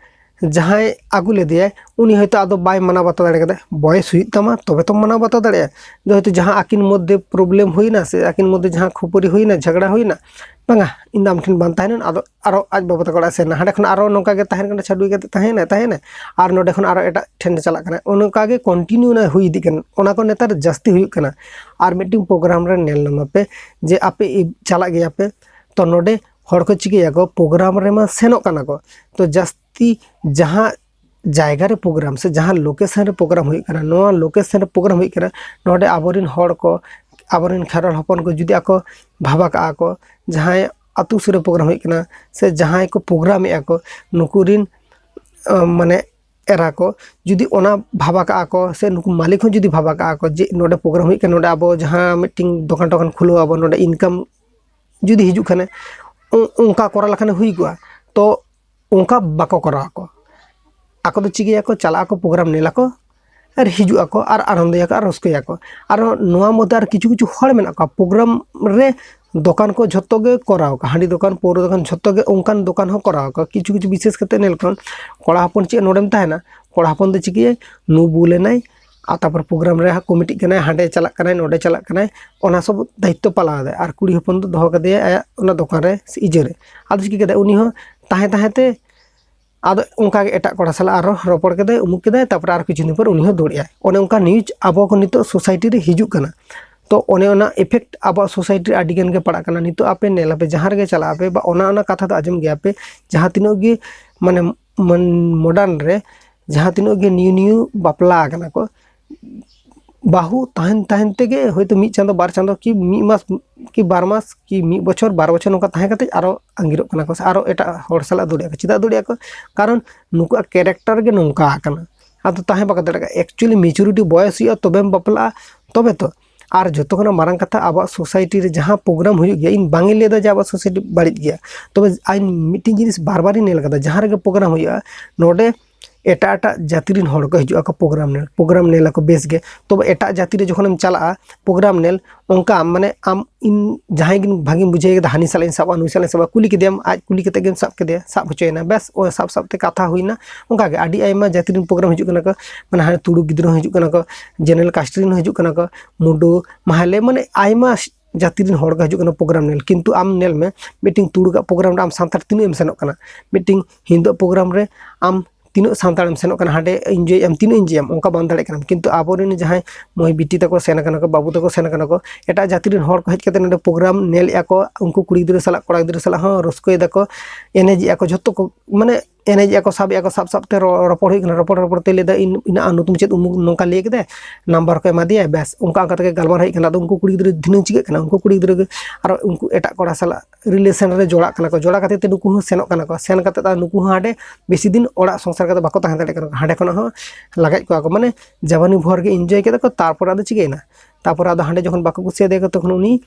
ᱡᱟᱦᱟᱸᱭ ᱟᱹᱜᱩ ᱞᱮᱫᱮᱭᱟᱭ, ᱩᱱᱤ ᱦᱚᱭᱛᱳ ᱟᱫᱚ ᱵᱟᱭ ᱢᱟᱱᱟᱣ ᱵᱟᱛᱟᱣ ᱫᱟᱲᱮ ᱠᱟᱫᱟ᱾ ᱵᱚᱭᱮᱥ ᱦᱩᱭᱩᱜ ᱛᱟᱢᱟ, ᱛᱚᱵᱮ ᱛᱚᱢ ᱢᱟᱱᱟᱣ ᱵᱟᱛᱟᱣ ᱫᱟᱲᱮᱭᱟᱜᱼᱟ᱾ ᱡᱮ ᱦᱚᱭᱛᱳ ᱡᱟᱦᱟᱸ ᱟᱹᱠᱤᱱ ᱢᱚᱫᱽᱫᱷᱮ ᱯᱨᱚᱵᱞᱮᱢ ᱦᱩᱭᱱᱟ, ᱥᱮ ᱟᱹᱠᱤᱱ ᱢᱚᱫᱽᱫᱷᱮ ᱡᱟᱦᱟᱸ ᱠᱷᱟᱹᱯᱟᱹᱨᱤ ᱦᱩᱭᱱᱟ, ᱡᱷᱟᱜᱽᱲᱟ ᱦᱩᱭᱱᱟ, ᱵᱟᱝᱟ, ᱤᱧ ᱫᱚ ᱟᱢ ᱴᱷᱮᱱ ᱵᱟᱝ ᱛᱟᱦᱮᱱᱟᱹᱧ, ᱟᱫᱚ ᱟᱨᱚ ᱟᱡ ᱵᱟᱵᱟ ᱛᱟᱠᱚ ᱚᱲᱟᱜ ᱥᱮᱱ ᱮᱱᱟ᱾ ᱦᱟᱸᱰᱮ ᱠᱷᱚᱱ ᱟᱨᱚ ᱱᱚᱝᱠᱟ ᱜᱮ ᱛᱟᱦᱮᱱ ᱠᱟᱱᱟ, ᱪᱷᱟᱹᱰᱩᱭ ᱠᱟᱛᱮ ᱛᱟᱦᱮᱱᱟᱭ, ᱛᱟᱦᱮᱱᱟᱭ, ᱟᱨ ᱱᱚᱰᱮ ᱠᱷᱚᱱ ᱟᱨᱚ ᱮᱴᱟᱜ ᱴᱷᱮᱱ ᱪᱟᱞᱟᱜ ᱠᱟᱱᱟ᱾ ᱚᱱᱠᱟ ᱜᱮ ᱠᱚᱱᱴᱤᱱᱤᱭᱩ ᱚᱱᱟ ᱦᱩᱭ ᱤᱫᱤᱜ ᱠᱟᱱᱟ᱾ ᱚᱱᱟ ᱠᱚ ᱱᱮᱛᱟᱨ ᱡᱟᱹᱥᱛᱤ ᱦᱩᱭᱩᱜ ᱠᱟᱱᱟ᱾ ᱟᱨ ᱢᱤᱫᱴᱮᱱ ᱯᱨᱳᱜᱨᱟᱢ ᱨᱮ ᱧᱮᱞ ᱧᱟᱢ ᱟᱯᱮ ᱡᱮ ᱟᱯᱮ ᱪᱟᱞᱟᱜ ᱜᱮᱭᱟ ᱯᱮ, ᱛᱚ ᱱᱚᱰᱮ ᱦᱚᱲ ᱠᱚ ᱪᱤᱠᱟᱹᱭᱟᱠᱚ, ᱯᱨᱳᱜᱨᱟᱢ ᱨᱮᱢᱟ ᱥᱮᱱᱚᱜ ᱠᱟᱱᱟ ᱠᱚ, ᱛᱚ ᱡᱟᱹᱥᱛᱤ ᱡᱟᱦᱟᱸ ᱡᱟᱭᱜᱟ ᱨᱮ ᱯᱨᱳᱜᱨᱟᱢ ᱥᱮ ᱡᱟᱦᱟᱸ ᱞᱳᱠᱮᱥᱚᱱ ᱨᱮ ᱯᱨᱳᱜᱨᱟᱢ ᱦᱩᱭᱩᱜ ᱠᱟᱱᱟ, ᱱᱚᱣᱟ ᱞᱳᱠᱮᱥᱚᱱ ᱨᱮ ᱯᱨᱳᱜᱨᱟᱢ ᱦᱩᱭᱩᱜ ᱠᱟᱱᱟ, ᱱᱚᱰᱮ ᱟᱵᱚᱨᱮᱱ ᱦᱚᱲ ᱠᱚ, ᱟᱵᱚᱨᱮᱱ ᱠᱷᱮᱨᱣᱟᱞ ᱦᱚᱯᱚᱱ ᱠᱚ ᱡᱩᱫᱤ ᱟᱠᱚ ᱵᱷᱟᱵᱟ ᱠᱟᱜᱼᱟ ᱠᱚ, ᱡᱟᱦᱟᱸᱭ ᱟᱹᱛᱩ ᱥᱩᱨ ᱨᱮ ᱯᱨᱳᱜᱨᱟᱢ ᱦᱩᱭᱩᱜ ᱠᱟᱱᱟ ᱥᱮ ᱡᱟᱦᱟᱸᱭ ᱠᱚ ᱯᱨᱳᱜᱨᱟᱢᱮᱜᱼᱟ ᱠᱚ, ᱱᱩᱠᱩ ᱨᱤᱱ, ᱟᱸ, ᱢᱟᱱᱮ ᱮᱨᱟ ᱠᱚ ᱡᱩᱫᱤ ᱚᱱᱟ ᱵᱷᱟᱵᱟ ᱠᱟᱜᱼᱟ ᱠᱚ, ᱥᱮ ᱱᱩᱠᱩ ᱢᱟᱹᱞᱤᱠ ᱦᱚᱸ ᱡᱩᱫᱤ ᱵᱷᱟᱵᱟ ᱠᱟᱜᱼᱟ ᱠᱚ ᱡᱮ ᱱᱚᱰᱮ ᱯᱨᱳᱜᱨᱟᱢ ᱦᱩᱭᱩᱜ ᱠᱟᱱᱟ, ᱱᱚᱰᱮ ᱟᱵᱚ ᱡᱟᱦᱟᱸ ᱢᱤᱫᱴᱤᱝ ᱫᱚᱠᱟᱱ ᱴᱚᱠᱟᱱ ᱠᱷᱩᱞᱟᱹᱣ ᱟᱵᱚ, ᱱᱚᱰᱮ ᱤᱱᱠᱟᱢ ᱡᱩᱫᱤ ᱦᱤᱡᱩᱜ ᱠᱷᱟᱱᱮ, ᱚ- ᱚᱱᱠᱟ ᱠᱚᱨᱟᱣ ᱞᱮᱠᱷᱟᱱ ᱦᱩᱭ ᱠᱚᱜᱼᱟ᱾ ᱛᱚ ᱚᱱᱠᱟ ᱵᱟᱠᱚ ᱠᱚᱨᱟᱣ ᱟᱠᱚ᱾ ᱟᱠᱚ ᱫᱚ ᱪᱤᱠᱟᱹᱭᱟᱠᱚ? ᱪᱟᱞᱟᱜ ᱟᱠᱚ, ᱯᱨᱳᱜᱨᱟᱢ ᱧᱮᱞ ᱟᱠᱚ ᱟᱨ ᱦᱤᱡᱩᱜ ᱟᱠᱚ ᱟᱨ ᱟᱱᱚᱱᱫᱚᱭᱟᱠᱚ ᱟᱨ ᱨᱟᱹᱥᱠᱟᱹᱭᱟᱠᱚ᱾ ᱟᱨ ᱱᱚᱣᱟ ᱢᱚᱫᱽᱫᱷᱮ ᱟᱨ ᱠᱤᱪᱷᱩ ᱠᱤᱪᱷᱩ ᱦᱚᱲ ᱢᱮᱱᱟᱜ ᱠᱚᱣᱟ, ᱯᱨᱳᱜᱨᱟᱢ ᱨᱮ ᱫᱚᱠᱟᱱ ᱠᱚ ᱡᱷᱚᱛᱚ ᱜᱮ ᱠᱚᱨᱟᱣ ᱟᱠᱚ, ᱦᱟᱺᱰᱤ ᱫᱚᱠᱟᱱ, ᱯᱟᱹᱣᱨᱟᱹ ᱫᱚᱠᱟᱱ, ᱡᱷᱚᱛᱚ ᱜᱮ ᱚᱱᱠᱟᱱ ᱫᱚᱠᱟᱱ ᱦᱚᱸ ᱠᱚᱨᱟᱣ ᱟᱠᱚ᱾ ᱠᱤᱪᱷᱩ ᱠᱤᱪᱷᱩ ᱵᱤᱥᱮᱥ ᱠᱟᱛᱮ ᱧᱮᱞ ᱠᱚᱢ, ᱠᱚᱲᱟ ᱦᱚᱯᱚᱱ ᱪᱮᱫ ᱱᱚᱰᱮᱢ ᱛᱟᱦᱮᱱᱟ? ᱠᱚᱲᱟ ᱦᱚᱯᱚᱱ ᱫᱚ ᱪᱤᱠᱟᱹᱭᱟᱭ? ᱧᱩ ᱵᱩᱞ ᱮᱱᱟᱭ, ᱟᱨ ᱛᱟᱨᱯᱚᱨ ᱯᱨᱳᱜᱨᱟᱢ ᱨᱮ ᱦᱟᱸᱜ ᱠᱚᱢᱤᱴᱤᱜ ᱠᱟᱱᱟᱭ, ᱦᱟᱸᱰᱮ ᱪᱟᱞᱟᱜ ᱠᱟᱱᱟᱭ, ᱱᱚᱰᱮ ᱪᱟᱞᱟᱜ ᱠᱟᱱᱟᱭ, ᱚᱱᱟ ᱥᱚᱵ ᱫᱟᱭᱤᱛᱛᱚ ᱯᱟᱞᱟᱣ ᱮᱫᱟᱭ᱾ ᱟᱨ ᱠᱩᱲᱤ ᱦᱚᱯᱚᱱ ᱫᱚ ᱫᱚᱦᱚ ᱠᱟᱫᱮᱭᱟᱭ ᱟᱭᱟᱜ ᱚᱱᱟ ᱫᱚᱠᱟᱱ ᱨᱮ ᱥᱮ ᱤᱡᱟᱹ ᱨᱮ᱾ ᱟᱫᱚ ᱪᱤᱠᱟᱹ ᱠᱮᱫᱟᱭ? ᱩᱱᱤ ᱦᱚᱸ ᱛᱟᱦᱮᱸ ᱛᱟᱦᱮᱸ ᱛᱮ ᱟᱫᱚ ᱚᱱᱠᱟ ᱜᱮ ᱮᱴᱟᱜ ᱠᱚᱲᱟ ᱥᱟᱞᱟᱜ ᱟᱨᱚ ᱨᱚᱯᱚᱲ ᱠᱮᱫᱟᱭ, ᱩᱢᱩᱠ ᱠᱮᱫᱟᱭ, ᱛᱟᱨᱯᱚᱨᱮ ᱟᱨ ᱠᱤᱪᱷᱩ ᱫᱤᱱ ᱯᱚᱨ ᱩᱱᱤ ᱦᱚᱸ ᱫᱟᱹᱲ ᱮᱜᱼᱟᱭ᱾ ᱚᱱᱮ ᱚᱱᱠᱟ ᱱᱤᱭᱩᱡᱽ ᱟᱵᱚ ᱠᱚ ᱱᱤᱛᱚᱜ ᱥᱳᱥᱟᱭᱴᱤ ᱨᱮ ᱦᱤᱡᱩᱜ ᱠᱟᱱᱟ᱾ ᱛᱚ ᱚᱱᱮ ᱚᱱᱟ ᱤᱯᱷᱮᱠᱴ ᱟᱵᱚᱣᱟᱜ ᱥᱳᱥᱟᱭᱴᱤ ᱨᱮ ᱟᱹᱰᱤ ᱜᱟᱱ ᱜᱮ ᱯᱟᱲᱟᱜ ᱠᱟᱱᱟ᱾ ᱱᱤᱛᱚᱜ ᱟᱯᱮ ᱧᱮᱞ ᱟᱯᱮ, ᱡᱟᱦᱟᱸ ᱨᱮᱜᱮ ᱪᱟᱞᱟᱜ ᱟᱯᱮ, ᱵᱟ ᱚᱱᱟ ᱚᱱᱟ ᱠᱟᱛᱷᱟ ᱫᱚ ᱟᱸᱡᱚᱢ ᱜᱮᱭᱟ ᱯᱮ, ᱡᱟᱦᱟᱸ ᱛᱤᱱᱟᱹᱜ ᱜᱮ ᱢᱟᱱᱮ ᱢᱚᱰᱟᱨᱱ ᱨᱮ ᱡᱟᱦᱟᱸ ᱛᱤᱱᱟᱹᱜ ᱜᱮ ᱱᱤᱭᱩ ᱱᱤᱭᱩ ᱵᱟᱯᱞᱟ ᱟᱠᱟᱱᱟ ᱠᱚ, ᱵᱟᱹᱦᱩ ᱛᱟᱦᱮᱱ ᱛᱟᱦᱮᱱ ᱛᱮᱜᱮ ᱦᱚᱭᱛᱳ ᱢᱤᱫ ᱪᱟᱸᱫᱚ, ᱵᱟᱨ ᱪᱟᱸᱫᱚ ᱠᱤ ᱢᱤᱫ ᱢᱟᱥ ᱠᱤ ᱵᱟᱨ ᱢᱟᱥ ᱠᱤ ᱢᱤᱫ ᱵᱚᱪᱷᱚᱨ, ᱵᱟᱨ ᱵᱚᱪᱷᱚᱨ ᱱᱚᱝᱠᱟ ᱛᱟᱦᱮᱸ ᱠᱟᱛᱮ ᱟᱨᱚ ᱟᱸᱜᱤᱨᱚᱜ ᱠᱟᱱᱟ ᱠᱚ ᱥᱮ ᱟᱨᱚ ᱮᱴᱟᱜ ᱦᱚᱲ ᱥᱟᱞᱟᱜ ᱫᱩᱲᱩᱵ ᱟᱠᱚ᱾ ᱪᱮᱫᱟᱜ ᱫᱩᱲᱩᱵ ᱟᱠᱚ? ᱠᱟᱨᱚᱱ ᱱᱩᱠᱩᱣᱟᱜ ᱠᱮᱨᱮᱠᱴᱟᱨ ᱜᱮ ᱱᱚᱝᱠᱟ ᱟᱠᱟᱱᱟ᱾ ᱟᱫᱚ ᱛᱟᱦᱮᱸ ᱵᱟᱠᱚ ᱫᱟᱲᱮᱭᱟᱜ ᱠᱟᱱᱟ᱾ ᱮᱠᱪᱩᱭᱮᱞᱤ ᱢᱮᱪᱩᱨᱤᱴᱤ ᱵᱚᱭᱮᱥ ᱦᱩᱭᱩᱜᱼᱟ, ᱛᱚᱵᱮᱢ ᱵᱟᱯᱞᱟᱜᱼᱟ, ᱛᱚᱵᱮ ᱛᱚ᱾ ᱟᱨ ᱡᱚᱛᱚ ᱠᱷᱚᱱᱟᱜ ᱢᱟᱨᱟᱝ ᱠᱟᱛᱷᱟ, ᱟᱵᱚᱣᱟᱜ ᱥᱳᱥᱟᱭᱴᱤ ᱨᱮ ᱡᱟᱦᱟᱸ ᱯᱨᱳᱜᱨᱟᱢ ᱦᱩᱭᱩᱜ ᱜᱮᱭᱟ, ᱤᱧ ᱵᱟᱝ ᱤᱧ ᱞᱟᱹᱭ ᱮᱫᱟ ᱡᱮ ᱟᱵᱚᱣᱟᱜ ᱥᱳᱥᱟᱭᱴᱤ ᱵᱟᱹᱲᱤᱡ ᱜᱮᱭᱟ, ᱛᱚᱵᱮ ᱤᱧ ᱢᱤᱫᱴᱤᱡ ᱡᱤᱱᱤᱥ ᱵᱟᱨ ᱵᱟᱨ ᱤᱧ ᱧᱮᱞ ᱠᱟᱫᱟ, ᱡᱟᱦᱟᱸ ᱨᱮᱜᱮ ᱯᱨᱳᱜᱨᱟᱢ ᱦᱩᱭᱩᱜᱼᱟ, ᱱᱚᱰᱮ ᱮᱴᱟᱜ ᱮᱴᱟᱜ ᱡᱟᱹᱛᱤ ᱨᱮᱱ ᱦᱚᱲ ᱠᱚ ᱦᱤᱡᱩᱜ ᱟᱠᱚ ᱯᱨᱳᱜᱨᱟᱢ ᱧᱮᱞ, ᱯᱨᱳᱜᱨᱟᱢ ᱧᱮᱞ ᱟᱠᱚ ᱵᱮᱥ ᱜᱮ᱾ ᱛᱚᱵᱮ ᱮᱴᱟᱜ ᱡᱟᱹᱛᱤ ᱨᱮ ᱡᱚᱠᱷᱚᱱᱮᱢ ᱪᱟᱞᱟᱜᱼᱟ ᱯᱨᱳᱜᱨᱟᱢ ᱧᱮᱞ, ᱚᱱᱠᱟ ᱢᱟᱱᱮ ᱟᱢ ᱤᱧ ᱡᱟᱦᱟᱸᱭ ᱜᱮ ᱵᱷᱟᱜᱮᱢ ᱵᱩᱡᱷᱟᱹᱣ ᱠᱮᱫᱟ, ᱦᱟᱹᱱᱤ ᱥᱟᱞᱟᱜ ᱤᱧ ᱥᱟᱵᱼᱟ, ᱱᱩᱭ ᱥᱟᱞᱟᱜ ᱤᱧ ᱥᱟᱵᱼᱟ, ᱠᱩᱞᱤ ᱠᱮᱫᱮᱭᱟᱢ, ᱟᱡ ᱠᱩᱞᱤ ᱠᱟᱛᱮ ᱜᱮᱢ ᱥᱟᱵ ᱠᱮᱫᱮᱭᱟ, ᱥᱟᱵ ᱦᱚᱪᱚᱭᱮᱱᱟ, ᱵᱮᱥ, ᱳ ᱥᱟᱵ ᱥᱟᱵ ᱛᱮ ᱠᱟᱛᱷᱟ ᱦᱩᱭᱱᱟ᱾ ᱚᱱᱠᱟ ᱜᱮ ᱟᱹᱰᱤ ᱟᱭᱢᱟ ᱡᱟᱹᱛᱤ ᱨᱮᱱ ᱯᱨᱳᱜᱨᱟᱢ ᱦᱤᱡᱩᱜ ᱠᱟᱱᱟ ᱠᱚ, ᱢᱟᱱᱮ ᱦᱟᱱᱮ ᱛᱩᱲᱩᱠ ᱜᱤᱫᱽᱨᱟᱹ ᱦᱚᱸ ᱦᱤᱡᱩᱜ ᱠᱟᱱᱟ ᱠᱚ, ᱡᱮᱱᱟᱨᱮᱞ ᱠᱟᱥᱴ ᱨᱮᱱ ᱦᱚᱸ ᱦᱤᱡᱩᱜ ᱠᱟᱱᱟ ᱠᱚ, ᱢᱩᱰᱩ, ᱢᱟᱦᱞᱮ, ᱢᱟᱱᱮ ᱟᱭᱢᱟ ᱡᱟᱹᱛᱤ ᱨᱮᱱ ᱦᱚᱲ ᱠᱚ ᱦᱤᱡᱩᱜ ᱠᱟᱱᱟ ᱯᱨᱳᱜᱨᱟᱢ ᱧᱮᱞ᱾ ᱠᱤᱱᱛᱩ ᱟᱢ ᱧᱮᱞ ᱢᱮ, ᱢᱤᱫᱴᱮᱱ ᱛᱩᱲᱩᱠᱟᱜ ᱯᱨᱳᱜᱨᱟᱢ ᱨᱮ ᱟᱢ ᱥᱟᱱᱛᱟᱲ ᱛᱤᱱᱟᱹᱜ ᱮᱢ ᱥᱮᱱᱚᱜ ᱠᱟᱱᱟ? ᱢᱤᱫᱴᱮᱱ ᱦᱤᱱᱫᱩᱣᱟᱜ ᱯᱨᱳᱜᱨᱟᱢ ᱨᱮ ᱟᱢ ᱛᱤᱱᱟᱹᱜ ᱥᱟᱱᱛᱟᱲ ᱮᱢ ᱥᱮᱱᱚᱜ ᱠᱟᱱᱟ, ᱦᱟᱸᱰᱮ ᱤᱱᱡᱚᱭ ᱮᱢ, ᱛᱤᱱᱟᱹᱜ ᱤᱱᱡᱚᱭ ᱮᱢ, ᱚᱱᱠᱟ ᱵᱟᱢ ᱫᱟᱲᱮᱭᱟᱜ ᱠᱟᱱᱟ᱾ ᱠᱤᱱᱛᱩ ᱟᱵᱚᱨᱮᱱ ᱡᱟᱦᱟᱸᱭ ᱢᱟᱹᱭ ᱵᱤᱴᱤ ᱛᱟᱠᱚ ᱥᱮᱱ ᱠᱟᱱᱟ ᱠᱚ, ᱵᱟᱹᱵᱩ ᱛᱟᱠᱚ ᱥᱮᱱ ᱠᱟᱱᱟ ᱠᱚ, ᱮᱴᱟᱜ ᱡᱟᱹᱛᱤ ᱨᱮᱱ ᱦᱚᱲ ᱠᱚ ᱦᱮᱡ ᱠᱟᱛᱮ ᱱᱚᱰᱮ ᱯᱨᱳᱜᱨᱟᱢ ᱧᱮᱞᱮᱫᱼᱟ ᱠᱚ, ᱩᱱᱠᱩ ᱠᱩᱲᱤ ᱜᱤᱫᱽᱨᱟᱹ ᱥᱟᱞᱟᱜ ᱠᱚᱲᱟ ᱜᱤᱫᱽᱨᱟᱹ ᱥᱟᱞᱟᱜ ᱦᱚᱸ ᱨᱟᱹᱥᱠᱟᱹᱭ ᱫᱟᱠᱚ, ᱮᱱᱮᱡᱮᱜᱼᱟ ᱠᱚ, ᱡᱷᱚᱛᱚ ᱠᱚ, ᱢᱟᱱᱮ ᱮᱱᱮᱡᱮᱜᱼᱟ ᱠᱚ, ᱥᱟᱵᱮᱜᱼᱟ ᱠᱚ, ᱥᱟᱵ ᱥᱟᱵ ᱛᱮ ᱨᱚ- ᱨᱚᱯᱚᱲ ᱦᱩᱭᱩᱜ ᱠᱟᱱᱟ, ᱨᱚᱯᱚᱲ ᱨᱚᱯᱚᱲ ᱛᱮ ᱞᱟᱹᱭ ᱫᱟ, "ᱤᱧ ᱤᱧᱟᱹᱜ ᱱᱩᱛᱩᱢ ᱪᱮᱫ ᱩᱢᱩᱠ ᱱᱚᱝᱠᱟ ᱞᱟᱹᱭ ᱠᱮᱫᱟᱭ, ᱱᱟᱢᱵᱟᱨ ᱠᱚ ᱮᱢᱟ ᱫᱮᱭᱟ, ᱵᱮᱥ ᱚᱱᱠᱟ ᱚᱱᱠᱟ ᱛᱮᱜᱮ ᱜᱟᱞᱢᱟᱨᱟᱣ ᱦᱩᱭᱩᱜ ᱠᱟᱱᱟ", ᱟᱫᱚ ᱩᱱᱠᱩ ᱠᱩᱲᱤ ᱜᱤᱫᱽᱨᱟᱹ ᱫᱷᱤᱱᱟᱹᱝ ᱪᱤᱠᱟᱹᱜ ᱠᱟᱱᱟ, ᱩᱱᱠᱩ ᱠᱩᱲᱤ ᱜᱤᱫᱽᱨᱟᱹ ᱜᱮ ᱟᱨᱚ ᱩᱱᱠᱩ ᱮᱴᱟᱜ ᱠᱚᱲᱟ ᱥᱟᱞᱟᱜ ᱨᱤᱞᱮᱥᱚᱱ ᱨᱮ ᱡᱚᱲᱟᱜ ᱠᱟᱱᱟ ᱠᱚ, ᱡᱚᱲᱟ ᱠᱷᱟᱹᱛᱤᱨ ᱛᱮ ᱱᱩᱠᱩ ᱦᱚᱸ ᱥᱮᱱᱚᱜ ᱠᱟᱱᱟ ᱠᱚ, ᱥᱮᱱ ᱠᱟᱛᱮ ᱟᱨ ᱱᱩᱠᱩ ᱦᱚᱸ ᱦᱟᱸᱰᱮ ᱵᱮᱥᱤ ᱫᱤᱱ ᱚᱲᱟᱜ ᱥᱚᱝᱥᱟᱨ ᱠᱟᱛᱮ ᱵᱟᱠᱚ ᱛᱟᱦᱮᱸ ᱫᱟᱲᱮᱭᱟᱜ ᱠᱟᱱᱟ, ᱦᱟᱸᱰᱮ ᱠᱷᱚᱱᱟᱜ ᱦᱚᱸ ᱞᱟᱜᱟᱡ ᱠᱚᱣᱟ ᱠᱚ, ᱢᱟᱱᱮ ᱡᱟᱵᱟᱱᱤ ᱵᱷᱳᱨ ᱜᱮ ᱤᱱᱡᱚᱭ ᱠᱮᱫᱟ ᱠᱚ, ᱛᱟᱨᱯᱚᱨ ᱟᱫᱚ ᱪᱤᱠᱟᱹᱭᱮᱱᱟ, ᱛᱟᱨᱯᱚᱨ ᱟᱫᱚ ᱦᱟᱸᱰᱮ ᱡᱚᱠᱷᱚᱱ ᱵᱟᱠᱚ ᱠᱩᱥᱤᱭᱟᱫᱮᱭᱟ ᱠᱚ ᱛᱚᱠᱷᱚᱱ ᱩᱱᱤ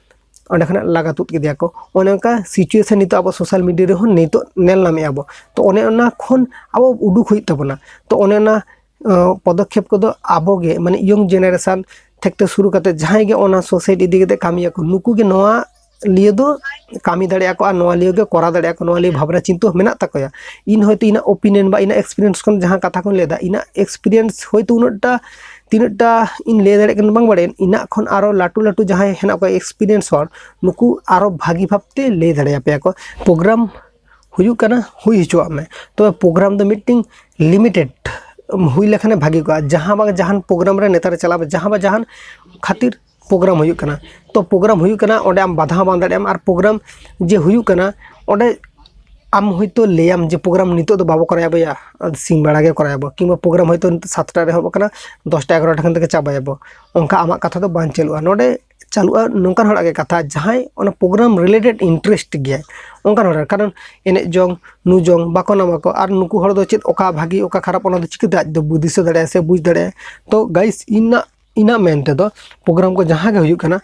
ᱚᱸᱰᱮ ᱠᱷᱚᱱᱟᱜ ᱞᱟᱜᱟ ᱛᱩᱫ ᱠᱮᱫᱮᱭᱟ ᱠᱚ᱾ ᱚᱱᱮ ᱚᱱᱠᱟ ᱥᱤᱪᱩᱭᱮᱥᱚᱱ ᱱᱤᱛᱚᱜ ᱟᱵᱚ ᱥᱳᱥᱟᱞ ᱢᱤᱰᱤᱭᱟ ᱨᱮᱦᱚᱸ ᱱᱤᱛᱚᱜ ᱧᱮᱞ ᱧᱟᱢᱮᱫᱼᱟ ᱵᱚ᱾ ᱛᱚ ᱚᱱᱮ ᱚᱱᱟ ᱠᱷᱚᱱ ᱟᱵᱚ ᱩᱰᱩᱠ ᱦᱩᱭᱩᱜ ᱛᱟᱵᱚᱱᱟ᱾ ᱛᱚ ᱚᱱᱮ ᱚᱱᱟ ᱟᱸ, ᱯᱚᱫᱚᱠᱷᱮᱯ ᱠᱚᱫᱚ ᱟᱵᱚ ᱜᱮ, ᱢᱟᱱᱮ ᱤᱭᱚᱝ ᱡᱮᱱᱟᱨᱮᱥᱚᱱ ᱛᱷᱮᱠᱮ ᱛᱮ ᱥᱩᱨᱩ ᱠᱟᱛᱮ ᱡᱟᱦᱟᱸᱭ ᱜᱮ ᱚᱱᱟ ᱥᱩᱭᱥᱟᱭᱤᱰ ᱤᱫᱤ ᱠᱟᱛᱮ ᱠᱟᱹᱢᱤᱭᱟᱠᱚ, ᱱᱩᱠᱩ ᱜᱮ ᱱᱚᱣᱟ ᱞᱤᱭᱟᱹ ᱫᱚ ᱠᱟᱹᱢᱤ ᱫᱟᱲᱮᱭᱟᱜᱼᱟ ᱠᱚ ᱟᱨ ᱱᱚᱣᱟ ᱞᱤᱭᱟᱹ ᱜᱮ ᱠᱚᱨᱟᱣ ᱫᱟᱲᱮᱭᱟᱜᱼᱟ ᱠᱚ, ᱱᱚᱣᱟ ᱞᱤᱭᱟᱹ ᱵᱷᱟᱵᱽᱱᱟ ᱪᱤᱱᱛᱟᱹ ᱢᱮᱱᱟᱜ ᱛᱟᱠᱚᱭᱟ᱾ ᱤᱧ ᱦᱚᱭᱛᱳ ᱤᱧᱟᱹᱜ ᱚᱯᱤᱱᱤᱭᱚᱱ ᱵᱟ ᱤᱧᱟᱹᱜ ᱮᱠᱥᱯᱤᱨᱤᱭᱮᱱᱥ ᱠᱷᱚᱱ ᱡᱟᱦᱟᱸ ᱠᱟᱛᱷᱟ ᱠᱚᱧ ᱞᱟᱹᱭᱫᱟ, ᱤᱧᱟᱹᱜ ᱮᱠᱥᱯᱤᱨᱤᱭᱮᱱᱥ ᱦᱚᱭᱛᱳ ᱩᱱᱟᱹᱜᱴᱟ, ᱛᱤᱱᱟᱹᱜᱴᱟ ᱤᱧ ᱞᱟᱹᱭ ᱫᱟᱲᱮᱭᱟᱜ ᱠᱟᱱᱟ ᱵᱟᱝ ᱵᱟᱲᱟᱭᱟᱹᱧ, ᱤᱧᱟᱹᱜ ᱠᱷᱚᱱ ᱟᱨᱚ ᱞᱟᱹᱴᱩ ᱞᱟᱹᱴᱩ ᱡᱟᱦᱟᱸᱭ ᱦᱮᱱᱟᱜ ᱠᱚᱣᱟ ᱮᱠᱥᱯᱤᱨᱤᱭᱮᱱᱥ ᱦᱚᱲ, ᱱᱩᱠᱩ ᱟᱨᱚ ᱵᱷᱟᱹᱜᱤ ᱵᱷᱟᱵᱽᱛᱮ ᱞᱟᱹᱭ ᱫᱟᱲᱮᱭᱟᱯᱮᱭᱟ ᱠᱚ᱾ ᱯᱨᱳᱜᱨᱟᱢ ᱦᱩᱭᱩᱜ ᱠᱟᱱᱟ, ᱦᱩᱭ ᱦᱚᱪᱚᱣᱟᱜ ᱢᱮ, ᱛᱚᱵᱮ ᱯᱨᱳᱜᱨᱟᱢ ᱫᱚ ᱢᱤᱫᱴᱤᱝ ᱞᱤᱢᱤᱴᱮᱰ ᱦᱩᱭ ᱞᱮᱠᱷᱟᱱᱮ ᱵᱷᱟᱹᱜᱤ ᱠᱚᱜᱼᱟ᱾ ᱡᱟᱦᱟᱸ ᱵᱟᱝ ᱡᱟᱦᱟᱱ ᱯᱨᱳᱜᱨᱟᱢ ᱨᱮ ᱱᱮᱛᱟᱨ ᱪᱟᱞᱟᱜ ᱢᱮ, ᱡᱟᱦᱟᱸ ᱵᱟᱝ ᱡᱟᱦᱟᱱ ᱠᱷᱟᱹᱛᱤᱨ ᱯᱨᱳᱜᱨᱟᱢ ᱦᱩᱭᱩᱜ ᱠᱟᱱᱟ, ᱛᱚ ᱯᱨᱳᱜᱨᱟᱢ ᱦᱩᱭᱩᱜ ᱠᱟᱱᱟ, ᱚᱸᱰᱮ ᱟᱢ ᱵᱟᱫᱷᱟ ᱦᱚᱸ ᱵᱟᱝ ᱫᱟᱲᱮᱭᱟᱜ ᱟᱢ᱾ ᱟᱨ ᱯᱨᱳᱜᱨᱟᱢ ᱡᱮ ᱦᱩᱭᱩᱜ ᱠᱟᱱᱟ, ᱚᱸᱰᱮ ᱟᱢ ᱦᱚᱭᱛᱳ ᱞᱟᱹᱭᱟᱢ ᱡᱮ ᱯᱨᱳᱜᱨᱟᱢ ᱱᱤᱛᱚᱜ ᱫᱚ ᱵᱟᱵᱚ ᱠᱚᱨᱟᱣᱟ ᱵᱚᱭᱟ, ᱥᱤᱧ ᱵᱮᱲᱟ ᱜᱮ ᱠᱚᱨᱟᱣ ᱟᱵᱚ, ᱠᱤᱝᱵᱟ ᱯᱨᱳᱜᱨᱟᱢ ᱦᱚᱭᱛᱳ ᱱᱤᱛᱚᱜ ᱥᱟᱛᱴᱟ ᱨᱮ ᱮᱦᱚᱵ ᱟᱠᱟᱱᱟ, ᱫᱚᱥᱴᱟ ᱮᱜᱟᱨᱚᱴᱟ ᱠᱷᱟᱱ ᱛᱮᱜᱮ ᱪᱟᱵᱟᱭᱟᱵᱚ, ᱚᱱᱠᱟ ᱟᱢᱟᱜ ᱠᱟᱛᱷᱟ ᱫᱚ ᱵᱟᱝ ᱪᱟᱹᱞᱩᱜᱼᱟ᱾ ᱱᱚᱰᱮ ᱪᱟᱹᱞᱩᱜᱼᱟ ᱱᱚᱝᱠᱟᱱ ᱦᱚᱲᱟᱜ ᱜᱮ ᱠᱟᱛᱷᱟ, ᱡᱟᱦᱟᱸᱭ ᱚᱱᱟ ᱯᱨᱳᱜᱨᱟᱢ ᱨᱤᱞᱮᱴᱮᱰ ᱤᱱᱴᱟᱨᱮᱥᱴ ᱜᱮᱭᱟᱭ ᱚᱱᱠᱟᱱ ᱦᱚᱲ, ᱠᱟᱨᱚᱱ ᱮᱱᱮᱡ ᱡᱚᱝ ᱱᱩ ᱡᱚᱝ ᱵᱟᱠᱚ ᱱᱟᱢᱟ ᱠᱚ, ᱟᱨ ᱱᱩᱠᱩ ᱦᱚᱲ ᱫᱚ ᱪᱮᱫ ᱚᱠᱟ ᱵᱷᱟᱜᱮ ᱚᱠᱟ ᱠᱷᱟᱨᱟᱯ ᱚᱱᱟ ᱫᱚ ᱪᱤᱠᱟᱹᱛᱮ ᱟᱡ ᱫᱚ ᱫᱤᱥᱟᱹ ᱫᱟᱲᱮᱭᱟᱜᱼᱟ ᱥᱮ ᱵᱩᱡᱽ ᱫᱟᱲᱮᱭᱟᱜᱼᱟ? ᱛᱚ ᱜᱟᱭᱤᱥ, ᱤᱧᱟᱹᱜ ᱤᱧᱟᱹᱜ ᱢᱮᱱ ᱛᱮᱫᱚ ᱯᱨᱳᱜᱨᱟᱢ ᱠᱚ ᱡᱟᱦᱟᱸ ᱜᱮ ᱦᱩᱭᱩᱜ ᱠᱟᱱᱟ,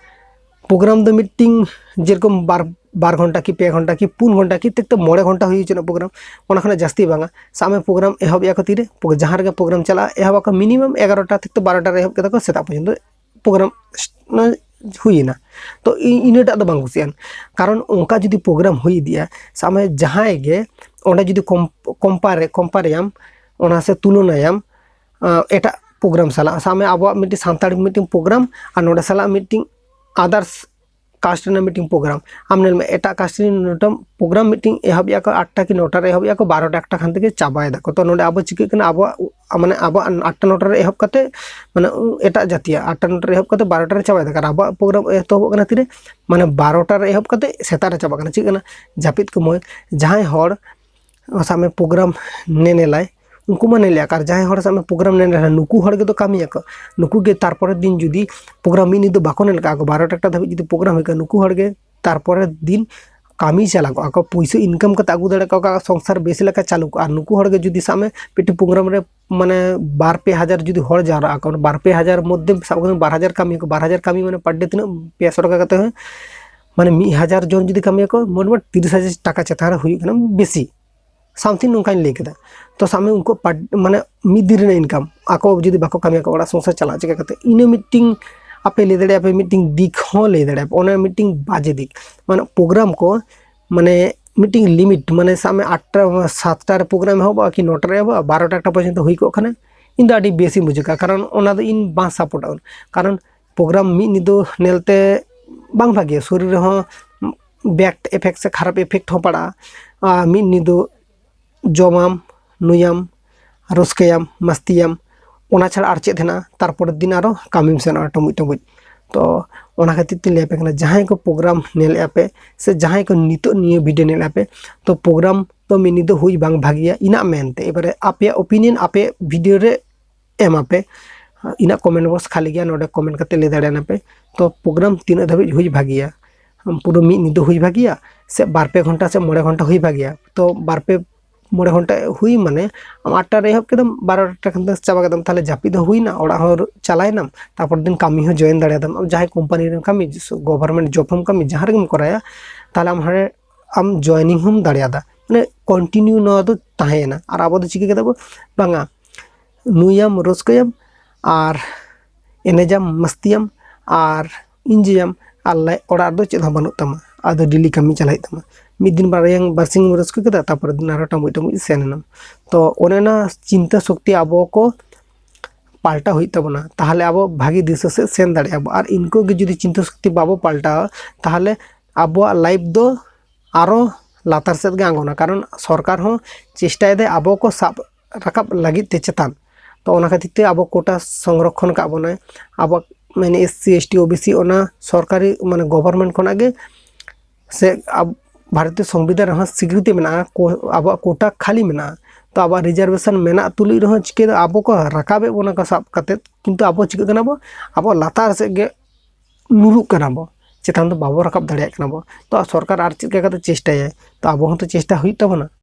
ᱯᱨᱳᱜᱨᱟᱢ ᱫᱚ ᱢᱤᱫᱴᱤᱝ ᱡᱮᱨᱚᱠᱚᱢ ᱵᱟᱨ ᱵᱟᱨ ᱜᱷᱚᱱᱴᱟ ᱠᱤ ᱯᱮ ᱜᱷᱚᱱᱴᱟ ᱠᱤ ᱯᱩᱱ ᱜᱷᱚᱱᱴᱟ ᱠᱤ ᱛᱮᱠᱛᱚ ᱢᱚᱬᱮ ᱜᱷᱚᱱᱴᱟ ᱦᱩᱭ ᱦᱚᱪᱚᱱᱟᱜ ᱯᱨᱳᱜᱨᱟᱢ, ᱚᱱᱟ ᱠᱷᱚᱱᱟᱜ ᱡᱟᱹᱥᱛᱤ ᱵᱟᱝᱟ᱾ ᱥᱟᱵ ᱢᱮ ᱯᱨᱳᱜᱨᱟᱢ ᱮᱦᱚᱵ ᱮᱜᱼᱟ ᱠᱚ ᱛᱤᱨᱮ, ᱯᱨᱳ- ᱡᱟᱦᱟᱸ ᱨᱮᱜᱮ ᱯᱨᱳᱜᱨᱟᱢ ᱪᱟᱞᱟᱜᱼᱟ ᱮᱦᱚᱵ ᱟᱠᱚ ᱢᱤᱱᱤᱢᱟᱢ ᱮᱜᱟᱨᱚᱴᱟ ᱛᱮᱠᱛᱚ ᱵᱟᱨᱚᱴᱟ ᱨᱮ ᱮᱦᱚᱵ ᱠᱮᱫᱟ ᱠᱚ ᱥᱮᱛᱟᱜ ᱯᱚᱨᱡᱚᱱᱛᱚ ᱯᱨᱳᱜᱨᱟᱢ ᱦᱩᱭᱮᱱᱟ᱾ ᱛᱚ ᱤᱧ ᱤᱱᱟᱹᱴᱟᱜ ᱫᱚ ᱵᱟᱝ ᱠᱩᱥᱤᱭᱟᱜᱼᱟ, ᱠᱟᱨᱚᱱ ᱚᱱᱠᱟ ᱡᱩᱫᱤ ᱯᱨᱳᱜᱨᱟᱢ ᱦᱩᱭ ᱤᱫᱤᱜᱼᱟ, ᱥᱟᱵ ᱢᱮ ᱡᱟᱦᱟᱸᱭ ᱜᱮ ᱚᱸᱰᱮ ᱡᱩᱫᱤ ᱠᱚᱢᱯᱟᱨᱮ ᱠᱚᱢᱯᱟᱨᱮᱭᱟᱢ ᱚᱱᱟ ᱥᱮ ᱛᱩᱞᱚᱱᱟᱭᱟᱢ ᱟᱸ, ᱮᱴᱟᱜ ᱯᱨᱳᱜᱨᱟᱢ ᱥᱟᱞᱟᱜ, ᱥᱟᱵ ᱢᱮ ᱟᱵᱚᱣᱟᱜ ᱢᱤᱫᱴᱤᱡ ᱥᱟᱱᱛᱟᱲᱤ ᱢᱤᱫᱴᱤᱡ ᱯᱨᱳᱜᱨᱟᱢ ᱟᱨ ᱱᱚᱰᱮ ᱥᱟᱞᱟᱜ ᱢᱤᱫᱴᱤᱡ ᱟᱫᱟᱨᱥ ᱠᱟᱥᱴ ᱨᱮᱱᱟᱜ ᱢᱤᱫᱴᱤᱡ ᱯᱨᱳᱜᱨᱟᱢ, ᱟᱢ ᱧᱮᱞ ᱢᱮ ᱮᱴᱟᱜ ᱠᱟᱥᱴ ᱨᱮᱱ ᱱᱚᱰᱮ ᱯᱨᱳᱜᱨᱟᱢ ᱢᱤᱫᱴᱤᱡ ᱮᱦᱚᱵ ᱮᱜᱼᱟ ᱠᱚ ᱟᱴᱴᱟ ᱠᱤ ᱱᱚᱴᱟ ᱨᱮ ᱮᱦᱚᱵ ᱮᱜᱼᱟ ᱠᱚ, ᱵᱟᱨᱚᱴᱟ ᱮᱠᱴᱟ ᱠᱷᱟᱱ ᱛᱮᱜᱮ ᱪᱟᱵᱟᱭ ᱫᱟᱠᱚ᱾ ᱛᱚ ᱱᱚᱰᱮ ᱟᱵᱚ ᱪᱤᱠᱟᱹᱜ ᱠᱟᱱᱟ, ᱟᱵᱚᱣᱟᱜ ᱢᱟᱱᱮ ᱟᱵᱚᱣᱟᱜ ᱟᱴᱴᱟ ᱱᱚᱴᱟ ᱨᱮ ᱮᱦᱚᱵ ᱠᱟᱛᱮ ᱢᱟᱱᱮ ᱮᱴᱟᱜ ᱡᱟᱹᱛᱤᱭᱟᱜ ᱟᱴᱴᱟ ᱱᱚᱴᱟ ᱨᱮ ᱮᱦᱚᱵ ᱠᱟᱛᱮ ᱵᱟᱨᱚᱴᱟ ᱨᱮ ᱪᱟᱵᱟᱭ ᱫᱟᱠᱚ, ᱟᱨ ᱟᱵᱚᱣᱟᱜ ᱯᱨᱳᱜᱨᱟᱢ ᱮᱛᱚᱦᱚᱵᱚᱜ ᱠᱟᱱᱟ ᱛᱤᱨᱮ, ᱢᱟᱱᱮ ᱵᱟᱨᱚᱴᱟ ᱨᱮ ᱮᱦᱚᱵ ᱠᱟᱛᱮ ᱥᱮᱛᱟᱜ ᱨᱮ ᱪᱟᱵᱟᱜ ᱠᱟᱱᱟ᱾ ᱪᱤᱠᱟᱹᱜ ᱠᱟᱱᱟ, ᱡᱟᱹᱯᱤᱫ ᱠᱚ ᱢᱚᱡᱽ ᱡᱟᱦᱟᱸᱭ ᱦᱚᱲ ᱥᱟᱵ ᱢᱮ ᱯᱨᱳᱜᱨᱟᱢ ᱧᱮᱧᱮᱞᱟᱭ, ᱩᱱᱠᱩ ᱢᱟ ᱧᱮᱞ ᱟᱠᱚ, ᱟᱨ ᱡᱟᱦᱟᱸᱭ ᱦᱚᱲ ᱥᱟᱵ ᱢᱮ ᱯᱨᱳᱜᱨᱟᱢ ᱧᱮᱞ ᱨᱮᱦᱚᱸ ᱱᱩᱠᱩ ᱦᱚᱲ ᱜᱮᱛᱚ ᱠᱟᱹᱢᱤᱭᱟᱠᱚ᱾ ᱱᱩᱠᱩ ᱜᱮ ᱛᱟᱨᱯᱚᱨᱮᱨ ᱫᱤᱱ ᱡᱩᱫᱤ ᱯᱨᱳᱜᱨᱟᱢ ᱢᱤᱫ ᱧᱤᱫᱟᱹ ᱵᱟᱠᱚ ᱧᱮᱞ ᱠᱟᱜᱼᱟ, ᱵᱟᱨᱚᱴᱟ ᱮᱠᱴᱟ ᱫᱷᱟᱹᱵᱤᱡ ᱡᱩᱫᱤ ᱯᱨᱳᱜᱨᱟᱢ ᱦᱩᱭ ᱠᱚᱜᱼᱟ, ᱱᱩᱠᱩ ᱦᱚᱲ ᱜᱮ ᱛᱟᱨᱯᱚᱨᱮᱨ ᱫᱤᱱ ᱠᱟᱹᱢᱤ ᱪᱟᱞᱟᱜᱚᱜᱼᱟ ᱠᱚ, ᱯᱩᱭᱥᱟᱹ ᱤᱱᱠᱟᱢ ᱠᱟᱛᱮ ᱟᱹᱜᱩ ᱫᱟᱲᱮ ᱠᱚᱣᱟ, ᱥᱚᱝᱥᱟᱨ ᱵᱮᱥ ᱞᱮᱠᱟ ᱪᱟᱹᱞᱩ ᱠᱚᱜᱼᱟ᱾ ᱟᱨ ᱱᱩᱠᱩ ᱦᱚᱲ ᱜᱮ ᱡᱩᱫᱤ ᱥᱟᱵ ᱢᱮ ᱢᱤᱫᱴᱮᱱ ᱯᱨᱳᱜᱨᱟᱢ ᱨᱮ ᱢᱟᱱᱮ ᱵᱟᱨ ᱯᱮ ᱦᱟᱡᱟᱨ ᱡᱩᱫᱤ ᱦᱚᱲ ᱡᱟᱣᱨᱟᱜ ᱟᱠᱚ, ᱵᱟᱨ ᱯᱮ ᱦᱟᱡᱟᱨ ᱢᱚᱫᱽᱫᱷᱮ ᱥᱟᱵ ᱠᱟᱜ ᱢᱮ ᱵᱟᱨ ᱦᱟᱡᱟᱨ ᱠᱟᱹᱢᱤᱭᱟᱠᱚ, ᱵᱟᱨ ᱦᱟᱡᱟᱨ ᱠᱟᱹᱢᱤ ᱢᱟᱱᱮ ᱯᱟᱨ ᱰᱮ ᱛᱤᱱᱟᱹᱜ? ᱯᱮ ᱥᱚ ᱴᱟᱠᱟ ᱠᱟᱛᱮ ᱦᱚᱸ, ᱢᱟᱱᱮ ᱢᱤᱫ ᱦᱟᱡᱟᱨ ᱡᱚᱱ ᱡᱩᱫᱤ ᱠᱟᱹᱢᱤᱭᱟᱠᱚ, ᱢᱚᱴᱟᱢᱩᱴᱤ ᱛᱤᱨᱤᱥ ᱦᱟᱡᱟᱨ ᱴᱟᱠᱟ ᱪᱮᱛᱟᱱ ᱨᱮ ᱦᱩᱭᱩᱜ ᱠᱟᱱᱟ ᱵᱮᱥᱤ᱾ ᱥᱟᱢᱛᱷᱤᱝ ᱱᱚᱝᱠᱟᱧ ᱞᱟᱹᱭ ᱠᱮᱫᱟ᱾ ᱛᱚ ᱥᱟᱵ ᱢᱮ ᱩᱱᱠᱩ ᱯᱟᱨ-, ᱢᱟᱱᱮ ᱢᱤᱫ ᱫᱤᱱ ᱨᱮᱱᱟᱜ ᱤᱱᱠᱟᱢ, ᱟᱠᱚ ᱡᱩᱫᱤ ᱵᱟᱠᱚ ᱠᱟᱹᱢᱤᱭᱟᱠᱚ, ᱚᱲᱟᱜ ᱥᱚᱝᱥᱟᱨ ᱪᱟᱞᱟᱜ ᱪᱤᱠᱟ ᱠᱟᱛᱮ? ᱤᱱᱟᱹ ᱢᱤᱫᱴᱤᱝ ᱟᱯᱮ ᱞᱟᱹᱭ ᱫᱟᱲᱮᱭᱟᱜᱼᱟ ᱯᱮ, ᱢᱤᱫᱴᱤᱝ ᱫᱤᱠ ᱦᱚᱸ ᱞᱟᱹᱭ ᱫᱟᱲᱮᱭᱟᱜᱼᱟ ᱯᱮ, ᱚᱱᱟ ᱢᱤᱫᱴᱤᱝ ᱵᱟᱡᱮ ᱫᱤᱠ᱾ ᱢᱟᱱᱮ ᱯᱨᱳᱜᱨᱟᱢ ᱠᱚ ᱢᱟᱱᱮ ᱢᱤᱫᱴᱤᱝ ᱞᱤᱢᱤᱴ, ᱢᱟᱱᱮ ᱥᱟᱵ ᱢᱮ ᱟᱴᱴᱟ, ᱥᱟᱛᱴᱟ ᱨᱮ ᱯᱨᱳᱜᱨᱟᱢ ᱮᱦᱚᱵᱚᱜᱼᱟ ᱠᱤ ᱱᱚᱴᱟ ᱨᱮ ᱮᱦᱚᱵᱚᱜᱼᱟ, ᱵᱟᱨᱚᱴᱟ ᱮᱠᱴᱟ ᱯᱚᱨᱡᱚᱱᱛᱚ ᱦᱩᱭ ᱠᱚᱜ ᱠᱷᱟᱱ ᱤᱧ ᱫᱚ ᱟᱹᱰᱤ ᱵᱮᱥᱤᱧ ᱵᱩᱡᱷᱟᱹᱣ ᱠᱟᱜᱼᱟ, ᱠᱟᱨᱚᱱ ᱚᱱᱟ ᱫᱚ ᱤᱧ ᱵᱟᱝ ᱥᱟᱯᱳᱨᱴᱟᱜᱼᱟ᱾ ᱠᱟᱨᱚᱱ ᱯᱨᱳᱜᱨᱟᱢ ᱢᱤᱫ ᱧᱤᱫᱟᱹ ᱧᱮᱞᱛᱮ ᱵᱟᱝ ᱵᱷᱟᱜᱮᱭᱟ, ᱥᱚᱨᱤᱨ ᱨᱮᱦᱚᱸ ᱵᱮᱰ ᱤᱯᱷᱮᱠᱴ ᱥᱮ ᱠᱷᱟᱨᱟᱯ ᱤᱯᱷᱮᱠᱴ ᱦᱚᱸ ᱯᱟᱲᱟᱜᱼᱟ᱾ ᱟᱨ ᱢᱤᱫ ᱧᱤᱫᱟᱹ ᱡᱚᱢᱟᱢ, ᱧᱩᱭᱟᱢ, ᱨᱟᱹᱥᱠᱟᱹᱭᱟᱢ, ᱢᱟᱥᱛᱤᱭᱟᱢ, ᱚᱱᱟ ᱪᱷᱟᱲᱟ ᱟᱨ ᱪᱮᱫ ᱦᱮᱱᱟᱜᱼᱟ? ᱛᱟᱨᱯᱚᱨᱮᱨ ᱫᱤᱱ ᱟᱨᱚ ᱠᱟᱹᱢᱤᱢ ᱥᱮᱱᱚᱜᱼᱟ ᱴᱩᱢᱩᱡ ᱴᱩᱢᱩᱡ᱾ ᱛᱚ ᱚᱱᱟ ᱠᱷᱟᱹᱛᱤᱨ ᱛᱤᱧ ᱞᱟᱹᱭ ᱟᱯᱮ ᱠᱟᱱᱟ, ᱡᱟᱦᱟᱸᱭ ᱠᱚ ᱯᱨᱳᱜᱨᱟᱢ ᱧᱮᱞᱮᱫᱼᱟ ᱯᱮ ᱥᱮ ᱡᱟᱦᱟᱸᱭ ᱠᱚ ᱱᱤᱛᱚᱜ ᱱᱤᱭᱟᱹ ᱵᱷᱤᱰᱤᱭᱳ ᱧᱮᱞᱮᱫᱼᱟ ᱯᱮ, ᱛᱚ ᱯᱨᱳᱜᱨᱟᱢ ᱫᱚ ᱢᱤᱫ ᱧᱤᱫᱟᱹ ᱦᱩᱭ ᱵᱟᱝ ᱵᱷᱟᱹᱜᱤᱭᱟ ᱤᱧᱟᱹᱜ ᱢᱮᱱᱛᱮ᱾ ᱮᱵᱟᱨᱮ ᱟᱯᱮᱭᱟᱜ ᱳᱯᱤᱱᱤᱭᱚᱱ ᱟᱯᱮ ᱵᱷᱤᱰᱤᱭᱳ ᱨᱮ ᱮᱢᱟᱯᱮ, ᱤᱧᱟᱹᱜ ᱠᱚᱢᱮᱱᱴ ᱵᱚᱠᱥ ᱠᱷᱟᱹᱞᱤ ᱜᱮᱭᱟ, ᱱᱚᱰᱮ ᱠᱚᱢᱮᱱᱴ ᱠᱟᱛᱮ ᱞᱟᱹᱭ ᱫᱟᱲᱮᱭᱟᱜᱼᱟ ᱯᱮ᱾ ᱛᱚ ᱯᱨᱳᱜᱨᱟᱢ ᱛᱤᱱᱟᱹᱜ ᱫᱷᱟᱹᱵᱤᱡ ᱦᱩᱭ ᱵᱷᱟᱹᱜᱤᱭᱟ? ᱯᱩᱨᱟᱹ ᱢᱤᱫ ᱧᱤᱫᱟᱹ ᱦᱩᱭ ᱵᱷᱟᱹᱜᱤᱭᱟ ᱥᱮ ᱵᱟᱨ ᱯᱮ ᱜᱷᱚᱱᱴᱟ ᱥᱮ ᱢᱚᱬᱮ ᱜᱷᱚᱱᱴᱟ ᱦᱩᱭ ᱵᱷᱟᱹᱜᱤᱭᱟ? ᱛᱚ ᱵᱟᱨ ᱯᱮ ᱢᱚᱬᱮ ᱜᱷᱚᱱᱴᱟ ᱦᱩᱭ ᱢᱟᱱᱮ ᱟᱢ ᱟᱴᱴᱟ ᱨᱮ ᱮᱦᱚᱵ ᱠᱮᱫᱟᱢ, ᱵᱟᱨᱚᱴᱟ ᱠᱷᱟᱱ ᱫᱚ ᱪᱟᱵᱟ ᱠᱮᱫᱟᱢ, ᱛᱟᱦᱚᱞᱮ ᱡᱟᱹᱯᱤᱫ ᱦᱚᱸ ᱦᱩᱭᱱᱟ, ᱚᱲᱟᱜ ᱦᱚᱸ ᱪᱟᱞᱟᱣᱮᱱᱟᱢ, ᱛᱟᱨᱯᱚᱨ ᱫᱤᱱ ᱠᱟᱹᱢᱤ ᱦᱚᱸ ᱡᱚᱭᱮᱱ ᱫᱟᱲᱮᱭᱟᱫᱟᱢ᱾ ᱟᱢ ᱡᱟᱦᱟᱸᱭ ᱠᱳᱢᱯᱟᱱᱤ ᱨᱮᱢ ᱠᱟᱹᱢᱤ, ᱜᱚᱵᱷᱚᱨᱱᱢᱮᱱᱴ ᱡᱚᱵ ᱦᱚᱸᱢ ᱠᱟᱹᱢᱤ, ᱡᱟᱦᱟᱸ ᱨᱮᱜᱮᱢ ᱠᱚᱨᱟᱭᱟ, ᱛᱟᱦᱚᱞᱮ ᱟᱢ ᱦᱟᱸᱰᱮ ᱟᱢ ᱡᱚᱭᱮᱱᱤᱝ ᱦᱚᱸᱢ ᱫᱟᱲᱮᱭᱟᱫᱟ, ᱢᱟᱱᱮ ᱠᱚᱱᱴᱤᱱᱤᱭᱩ ᱱᱚᱣᱟ ᱫᱚ ᱛᱟᱦᱮᱸᱭᱮᱱᱟ᱾ ᱟᱨ ᱟᱵᱚ ᱫᱚ ᱪᱤᱠᱟᱹ ᱠᱮᱫᱟ ᱵᱚ? ᱵᱟᱝᱟ, ᱧᱩᱭᱟᱢ, ᱨᱟᱹᱥᱠᱟᱹᱭᱟᱢ ᱟᱨ ᱮᱱᱮᱡᱟᱢ, ᱢᱟᱥᱛᱤᱭᱟᱢ ᱟᱨ ᱤᱱᱡᱚᱭᱟᱢ, ᱟᱨ ᱞᱟᱡ ᱚᱲᱟᱜ ᱨᱮᱫᱚ ᱪᱮᱫ ᱦᱚᱸ ᱵᱟᱹᱱᱩᱜ ᱛᱟᱢᱟ᱾ ᱟᱫᱚ ᱰᱮᱞᱤ ᱠᱟᱹᱢᱤ ᱪᱟᱞᱟᱜ ᱦᱩᱭᱩᱜ ᱛᱟᱢᱟ᱾ ᱢᱤᱫ ᱫᱤᱱ ᱵᱟᱨᱭᱟ ᱵᱟᱨᱥᱤᱧ ᱮᱢ ᱨᱟᱹᱥᱠᱟᱹ ᱠᱮᱫᱟ, ᱛᱟᱨᱯᱚᱨᱮ ᱫᱤᱱ ᱟᱨᱦᱚᱸ ᱴᱟᱢᱩᱡ ᱴᱟᱢᱩᱡ ᱥᱮᱱ ᱮᱱᱟᱢ᱾ ᱛᱚ ᱚᱱᱮ ᱚᱱᱟ ᱪᱤᱱᱛᱟᱹ ᱥᱚᱠᱛᱤ ᱟᱵᱚ ᱠᱚ ᱯᱟᱞᱴᱟᱣ ᱦᱩᱭᱩᱜ ᱛᱟᱵᱚᱱᱟ, ᱛᱟᱦᱚᱞᱮ ᱟᱵᱚ ᱵᱷᱟᱹᱜᱤ ᱫᱤᱥᱟᱹ ᱥᱮᱫ ᱥᱮᱱ ᱫᱟᱲᱮᱭᱟᱜᱼᱟ ᱵᱚ᱾ ᱟᱨ ᱤᱱᱠᱟᱹ ᱜᱮ ᱡᱩᱫᱤ ᱪᱤᱱᱛᱟᱹ ᱥᱚᱠᱛᱤ ᱵᱟᱵᱚ ᱯᱟᱞᱴᱟᱣᱟ, ᱛᱟᱦᱚᱞᱮ ᱟᱵᱚᱣᱟᱜ ᱞᱟᱭᱤᱯᱷ ᱫᱚ ᱟᱨᱚ ᱞᱟᱛᱟᱨ ᱥᱮᱫ ᱜᱮ ᱟᱬᱜᱚᱱᱟ᱾ ᱠᱟᱨᱚᱱ ᱥᱚᱨᱠᱟᱨ ᱦᱚᱸ ᱪᱮᱥᱴᱟᱭᱮᱫᱟᱭ ᱟᱵᱚ ᱠᱚ ᱥᱟᱵ ᱨᱟᱠᱟᱵ ᱞᱟᱹᱜᱤᱫ ᱛᱮ ᱪᱮᱛᱟᱱ᱾ ᱛᱚ ᱚᱱᱟ ᱠᱷᱟᱹᱛᱤᱨ ᱛᱮ ᱟᱵᱚ ᱠᱳᱴᱟ ᱥᱚᱝᱨᱚᱠᱷᱚᱱ ᱠᱟᱜ ᱵᱚᱱᱟᱭ, ᱟᱵᱚ ᱢᱟᱱᱮ S C, S T, O B C, ᱚᱱᱟ ᱥᱚᱨᱠᱟᱨᱤ ᱢᱟᱱᱮ ᱜᱚᱵᱷᱚᱨᱱᱢᱮᱱᱴ ᱠᱷᱚᱱᱟᱜ ᱜᱮ ᱥᱮ ᱟᱵ-, ᱵᱷᱟᱨᱚᱛᱤᱭᱚ ᱥᱚᱝᱵᱤᱫᱷᱟᱱ ᱨᱮᱦᱚᱸ ᱥᱤᱠᱨᱤᱛᱤ ᱢᱮᱱᱟᱜᱼᱟ, ᱠᱚ-, ᱟᱵᱚᱣᱟᱜ ᱠᱳᱴᱟ ᱠᱷᱟᱹᱞᱤ ᱢᱮᱱᱟᱜᱼᱟ᱾ ᱛᱚ ᱟᱵᱚᱣᱟᱜ ᱨᱤᱡᱟᱨᱵᱷᱮᱥᱚᱱ ᱢᱮᱱᱟᱜ ᱛᱩᱞᱩᱡ ᱨᱮᱦᱚᱸ ᱪᱤᱠᱟᱹ ᱫᱚ ᱟᱵᱚ ᱠᱚ ᱨᱟᱠᱟᱵᱮᱫ ᱵᱚᱱᱟ ᱠᱚ ᱥᱟᱵ ᱠᱟᱛᱮᱫ, ᱠᱤᱱᱛᱩ ᱟᱵᱚ ᱪᱤᱠᱟᱹᱜ ᱠᱟᱱᱟ ᱵᱚ, ᱟᱵᱚ ᱞᱟᱛᱟᱨ ᱥᱮᱫ ᱜᱮ ᱧᱩᱨᱩᱜ ᱠᱟᱱᱟ ᱵᱚ, ᱪᱮᱛᱟᱱ ᱫᱚ ᱵᱟᱵᱚ ᱨᱟᱠᱟᱵ ᱫᱟᱲᱮᱭᱟᱜ ᱠᱟᱱᱟ ᱵᱚ᱾ ᱛᱚ ᱥᱚᱨᱠᱟᱨ ᱟᱨ ᱪᱮᱫ ᱞᱮᱠᱟ ᱠᱟᱛᱮ ᱪᱮᱥᱴᱟᱭᱟᱭ? ᱛᱚ ᱟᱵᱚ ᱦᱚᱸᱛᱚ ᱪᱮᱥᱴᱟ ᱦᱩᱭᱩᱜ ᱛᱟᱵᱚᱱᱟ᱾